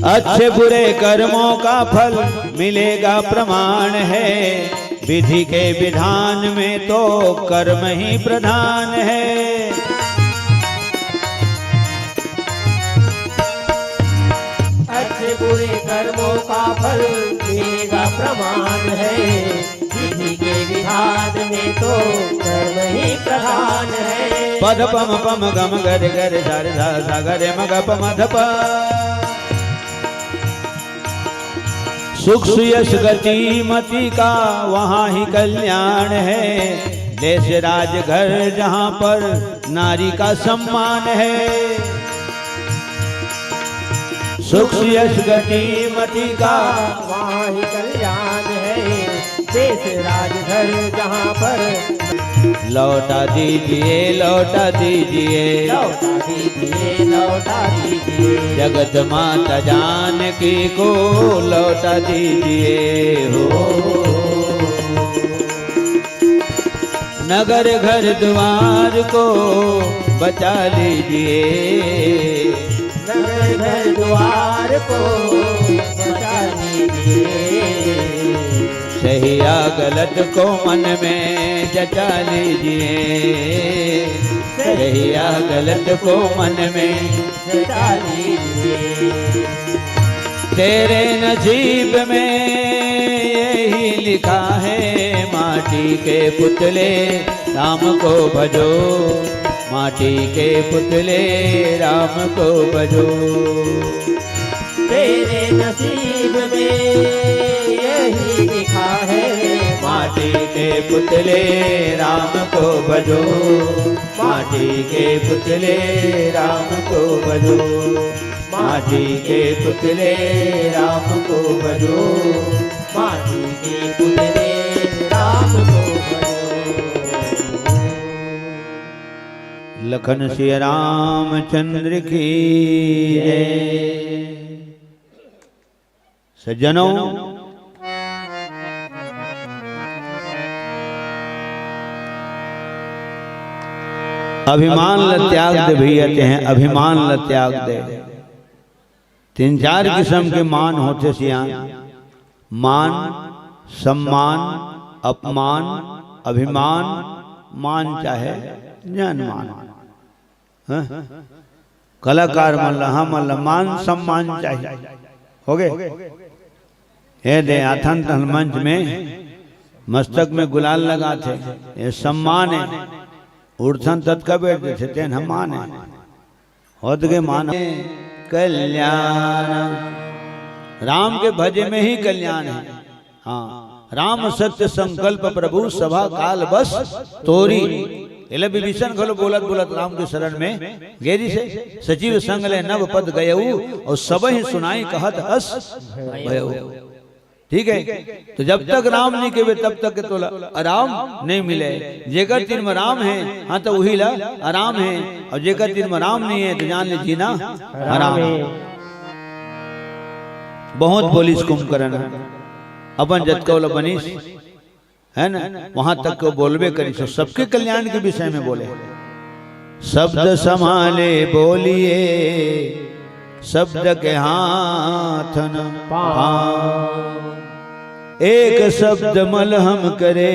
अच्छे बुरे कर्मों का फल मिलेगा प्रमाण है, विधि के विधान में तो कर्म ही प्रधान है। अच्छे बुरे कर्मों का फल मिलेगा प्रमाण है, विधि के विधान में तो कर्म ही प्रधान है। पद पम पम गम गर गर सा रे सा सा ग रे म ग प म ध प। सुख सुयश गति मति का वहाँ ही कल्याण है, देश राज घर जहाँ पर नारी का सम्मान है। सुख यश गति मति का वहाँ ही कल्याण है, देश राज घर जहाँ पर। लौटा दीजिए, लौटा दीजिए, लौटा दीजिए, लौटा दीजिए। जगत माता जानकी को लौटा दीजिए हो। नगर घर द्वार को बचा लीजिए, नगर घर द्वार को बचा लीजिए। सही या गलत को मन में जचा लीजिए, सही या गलत को मन में जचा लीजिए। तेरे नसीब में यही लिखा है, माटी के पुतले राम को भजो, माटी के पुतले राम को भजो। तेरे नसीब में यही लिखा है, माटी के पुतले राम को भजो, माटी के पुतले राम को भजो, माटी के पुतले राम को भजो, माटी के पुतले लखन सिया रामचंद्र की जय। सज्जनों, अभिमान ल त्याग दे भैया, तें अभिमान ल त्याग दे। तीन चार किसम के मान होथे सियान, मान, सम्मान, अपमान, अभिमान, मान चाहे जनमान। हैं? कलाकार मन ल, हमन ल मान सम्मान चाहिए। हो गे? ए दे आथन तहन मंच में मस्तक में गुलाल लगाथे, ये सम्मान हे। उठथन ततका बैठ देथे, तेन ह मान हे। होत गे मान। कल्याण, राम के भजे में ही कल्याण हे। हाँ, राम सत्य संकल्प प्रभु सभा काल बस तोरी। एला विभीषण घलो बोलत बोलत राम के शरण में गे रिहिसे, सचिव संग ले नव पद गयऊ, अउ सबहि सुनाई कहत अस भयऊ। ठीक है, तो जब तक राम नहीं कहे तब तक के तोला आराम नहीं मिले। जेकर तीर में राम है, हाँ, तो वही ला आराम है, और जेकर तीर में राम नहीं है, तो जान ले जीना हराम है। बहुत बोलिस कुंभकर्ण, अपन जतका ओला बनिस, है ना, वहां तक को बोलबे करिस, सबके कल्याण के विषय में बोले। शब्द संभाले बोलिए, शब्द के हाथ न पाँव। एक शब्द मलहम करे,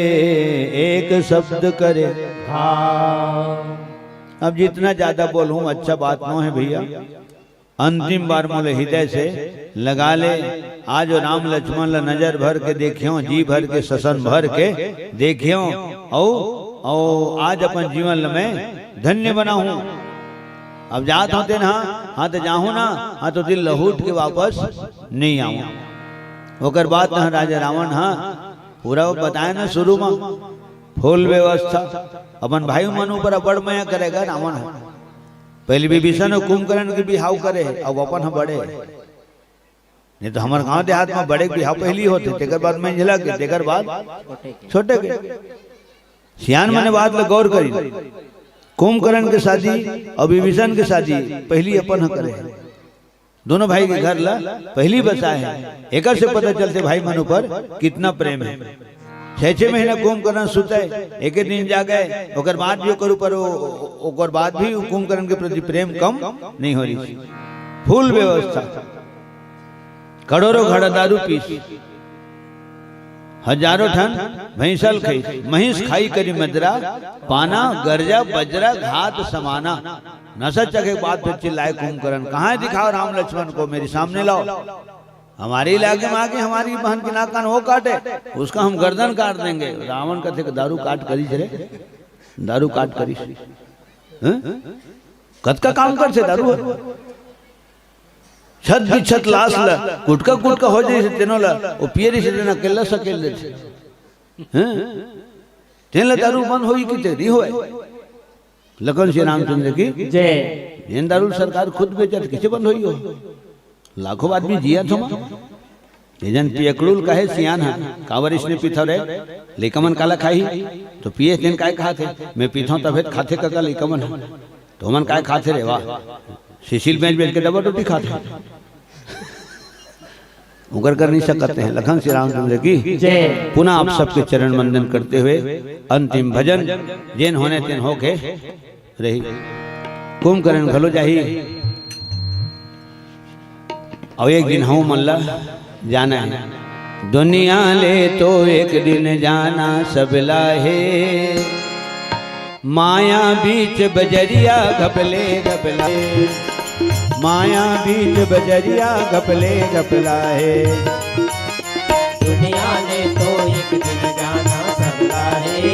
एक शब्द करे घाव। अब जितना ज्यादा बोलूं, अच्छा बात नो है भैया। अंतिम बार मोले हृदय से लगा ले। आज राम लक्ष्मण ला नजर भर के देखियो, जी भर के, ससन भर के देखियो, औ, औ आज अपन जीवन ल मैं धन्य बनाहूं। अब जात होते ना, हाँ तो जाहूं ना, हाँ तो दिल लहुट के वापस नहीं आऊं। ओकर बाद ना राजा रावण, हाँ, पूरा बताए ना शुरू में, फुल व्यवस्था, अपन भाई मन ऊपर बड़ मया करेगा रावण ह। पहले विभीषण अउ कुंभकर्ण के बिहाव करे, अब अपन ह बड़े। नहीं तो हमर गांव देहात में बड़े के बिहाव पहली होथे, तेकर बाद मंझला के, तेकर बाद छोटे के। सियान मने बात ल गौर करी। कुंभकर्ण के शादी अउ विभीषण के शादी पहली अपन ह करे। दोनों भाई के घर ला पहली बसाए हे। एकर से पता चलथे भाई मन ऊपर कितना प्रेम हे। छह छह महीना कुंभकर्ण सुतय, एके दिन जागय, ओकर बाद भी ओकर ऊपर ओ-, ओकर बाद भी कुंभकर्ण के प्रति प्रेम कम नहीं हो रही। फुल व्यवस्था, करोड़ों घड़ा दारू पीस, हजारों ठन भैंसा ल खाई, महीस खाई करी मदरा, पाना, गरजा, बजरा, घात समाना। नशा चखे के बाद फिर चिल्लाए कुंभकर्ण, "कहाँ है? दिखाओ राम लक्ष्मण को, मेरे सामने लाओ। हमारे इलाके में आके हमारी बहन की नाक कान वो काटे, उसका हम गर्दन काट देंगे।" रावण कथे के दारू काट करिस रे, दारू काट करिस। हैं? कतका काम करथे दारू ह? छत बिछत लास ल, कुटका कुटका हो जाइस तेनो ल, ओ पिए रिहिस तेन अकेल्ला सकेल देथे। हैं? तेन ल दारू बंद होई कि ते नहीं होय? लखन सिया रामचंद्र की जय। जेन दारू सरकार खुद बेचत, किसे बंद होई हो? लाखों आदमी जियत हो मा। ये जन पियकड़ू ल कहे सियान ह, काबर इसने पीथव रे? लइका मन काला खाही? तो पिए तेन काय खाथे? मैं पीथव तभे त खाथे कका लइका मन ह। तो हमन काय खाथे रे? वाह, सिसिल बेच बेच के डबल रोटी खाथे। उगर कर नहीं सकते हैं। लखन सिया रामचंद्र की जय। पुनः आप सबके चरण वंदन करते हुए अंतिम भजन, जेन होने तेन होके रही। कुंभकर्ण घलो जाही। अउ एक दिन हमू मन ला जाना हे। दुनिया ले तो एक दिन जाना सबला हे। माया बीच बजरिया घपले घपला हे। माया बीच बजरिया घपले घपला हे। दुनिया ले तो एक दिन जाना सबला हे।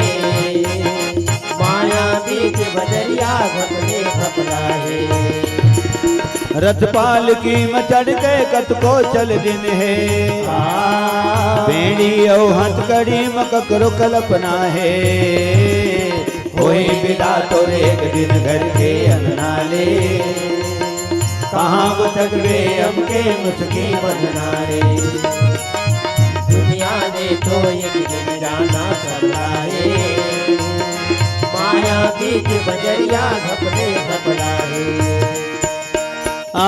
माया बीच बजरिया घपले घपला हे। रथ पालकी म चढ़ के कतको चल दिन हे। आ। बेड़ी अउ हथकड़ी म ककरो कल्पना हे। होई बिदा तोर एक दिन घर के अंगना ले। कहाँ गुचकबे अमके मुसकी बंधना रे। दुनिया ले तो एक दिन जाना सबला हे। माया या बीच बजरिया घपले घपला हे। आ,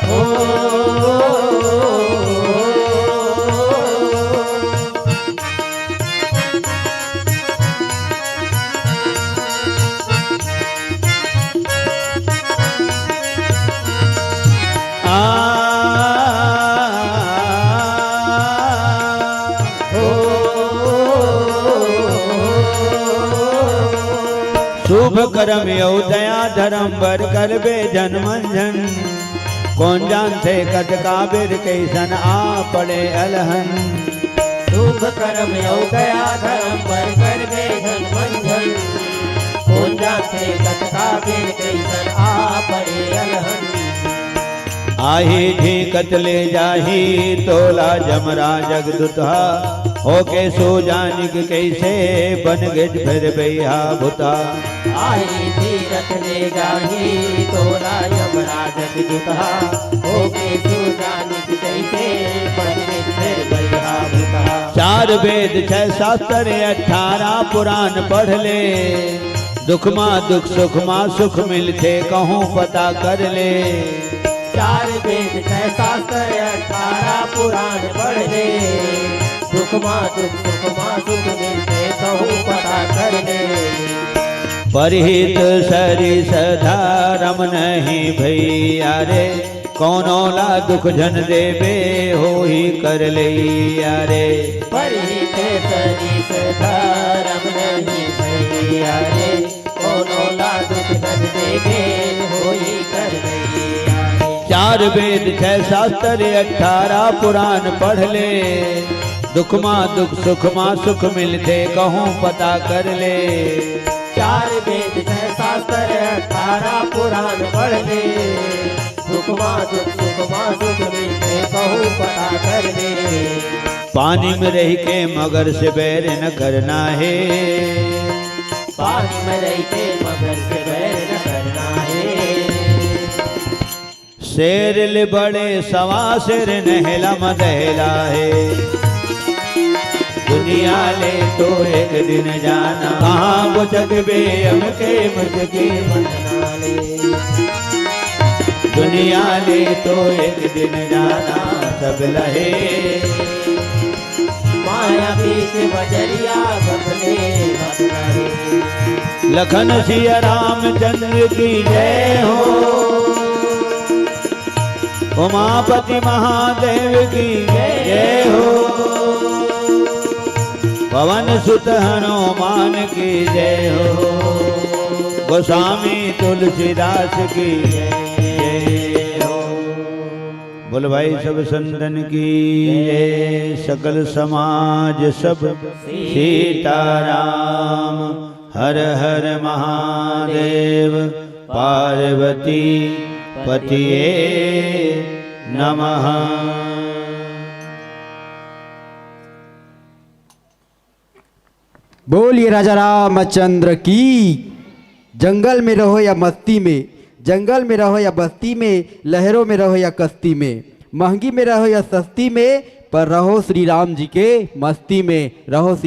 ओ, आ, ओ। शुभ करम अउ दया धरम बर करबे झन मंझन। कोन जानथे कतका बेर कइसन आ पड़े अलहन। शुभ करम अउ दया धरम बर करबे झन मंझन। कोन जानथे कतका बेर कइसन आ पड़े अलहन। आही ढींकत ले जाही तोला जमराज अगदूत हा, होके सुजानिक कइसे बन गेस फेर बइहा भूत हा। आही ढींकत ले जाही तोला जमराज अगदूत हा, होके सुजानिक कइसे बन गेस फेर बइहा भूत हा। चार वेद छै शास्त्र अठारह पुराण पढ़ ले, दुख मा दुख सुख मा सुख मिलथे कहूँ पता कर ले। चार वेद छै शास्त्र अठारह पुराण पढ़ ले, दुख मा दुख सुख मा सुख मिलथे कहूँ पता कर ले। परहित सरिस धरम नहीं भइया रे, कोनो ला दुख झन देबे होही कर लइया रे। परहित सरिस धरम नहीं भइया रे, कोनो ला दुख झन देबे होही कर लइया रे। चार वेद छै शास्त्र अठारह पुराण पढ़ ले, दुख मा दुख सुख मा सुख मिलथे कहूँ पता कर ले। चार वेद छै शास्त्र अठारह पुराण पढ़ ले, दुख मा दुख सुख मा सुख मिलथे कहूँ पता कर ले। पानी में रहिके मगर से बैर न करना हे। पानी में रहिके मगर से बैर न करना हे। शेर ले बड़े सवा शेर नहला मदहला हे। दुनिया ले तो एक दिन जाना, कहाँ बुचकबे अमके मुझके मना ले। दुनिया ले तो एक दिन जाना सब लहे। माया बीच बजरिया बदले बदले। लखन सिया रामचंद्र की जय हो। उमापति महादेव की जय हो। पवन सुत हनुमान की जय हो। गोस्वामी तुलसीदास की जय हो। बोल भाई सब संतन की जय। सकल समाज सब सीताराम। हर हर महादेव। पार्वती पतिये नमः। बोलिए राजा रामचंद्र की। जंगल में रहो या मस्ती में, जंगल में रहो या बस्ती में, लहरों में रहो या कश्ती में, महंगी में रहो या सस्ती में, पर रहो श्री राम जी के मस्ती में, रहो श्री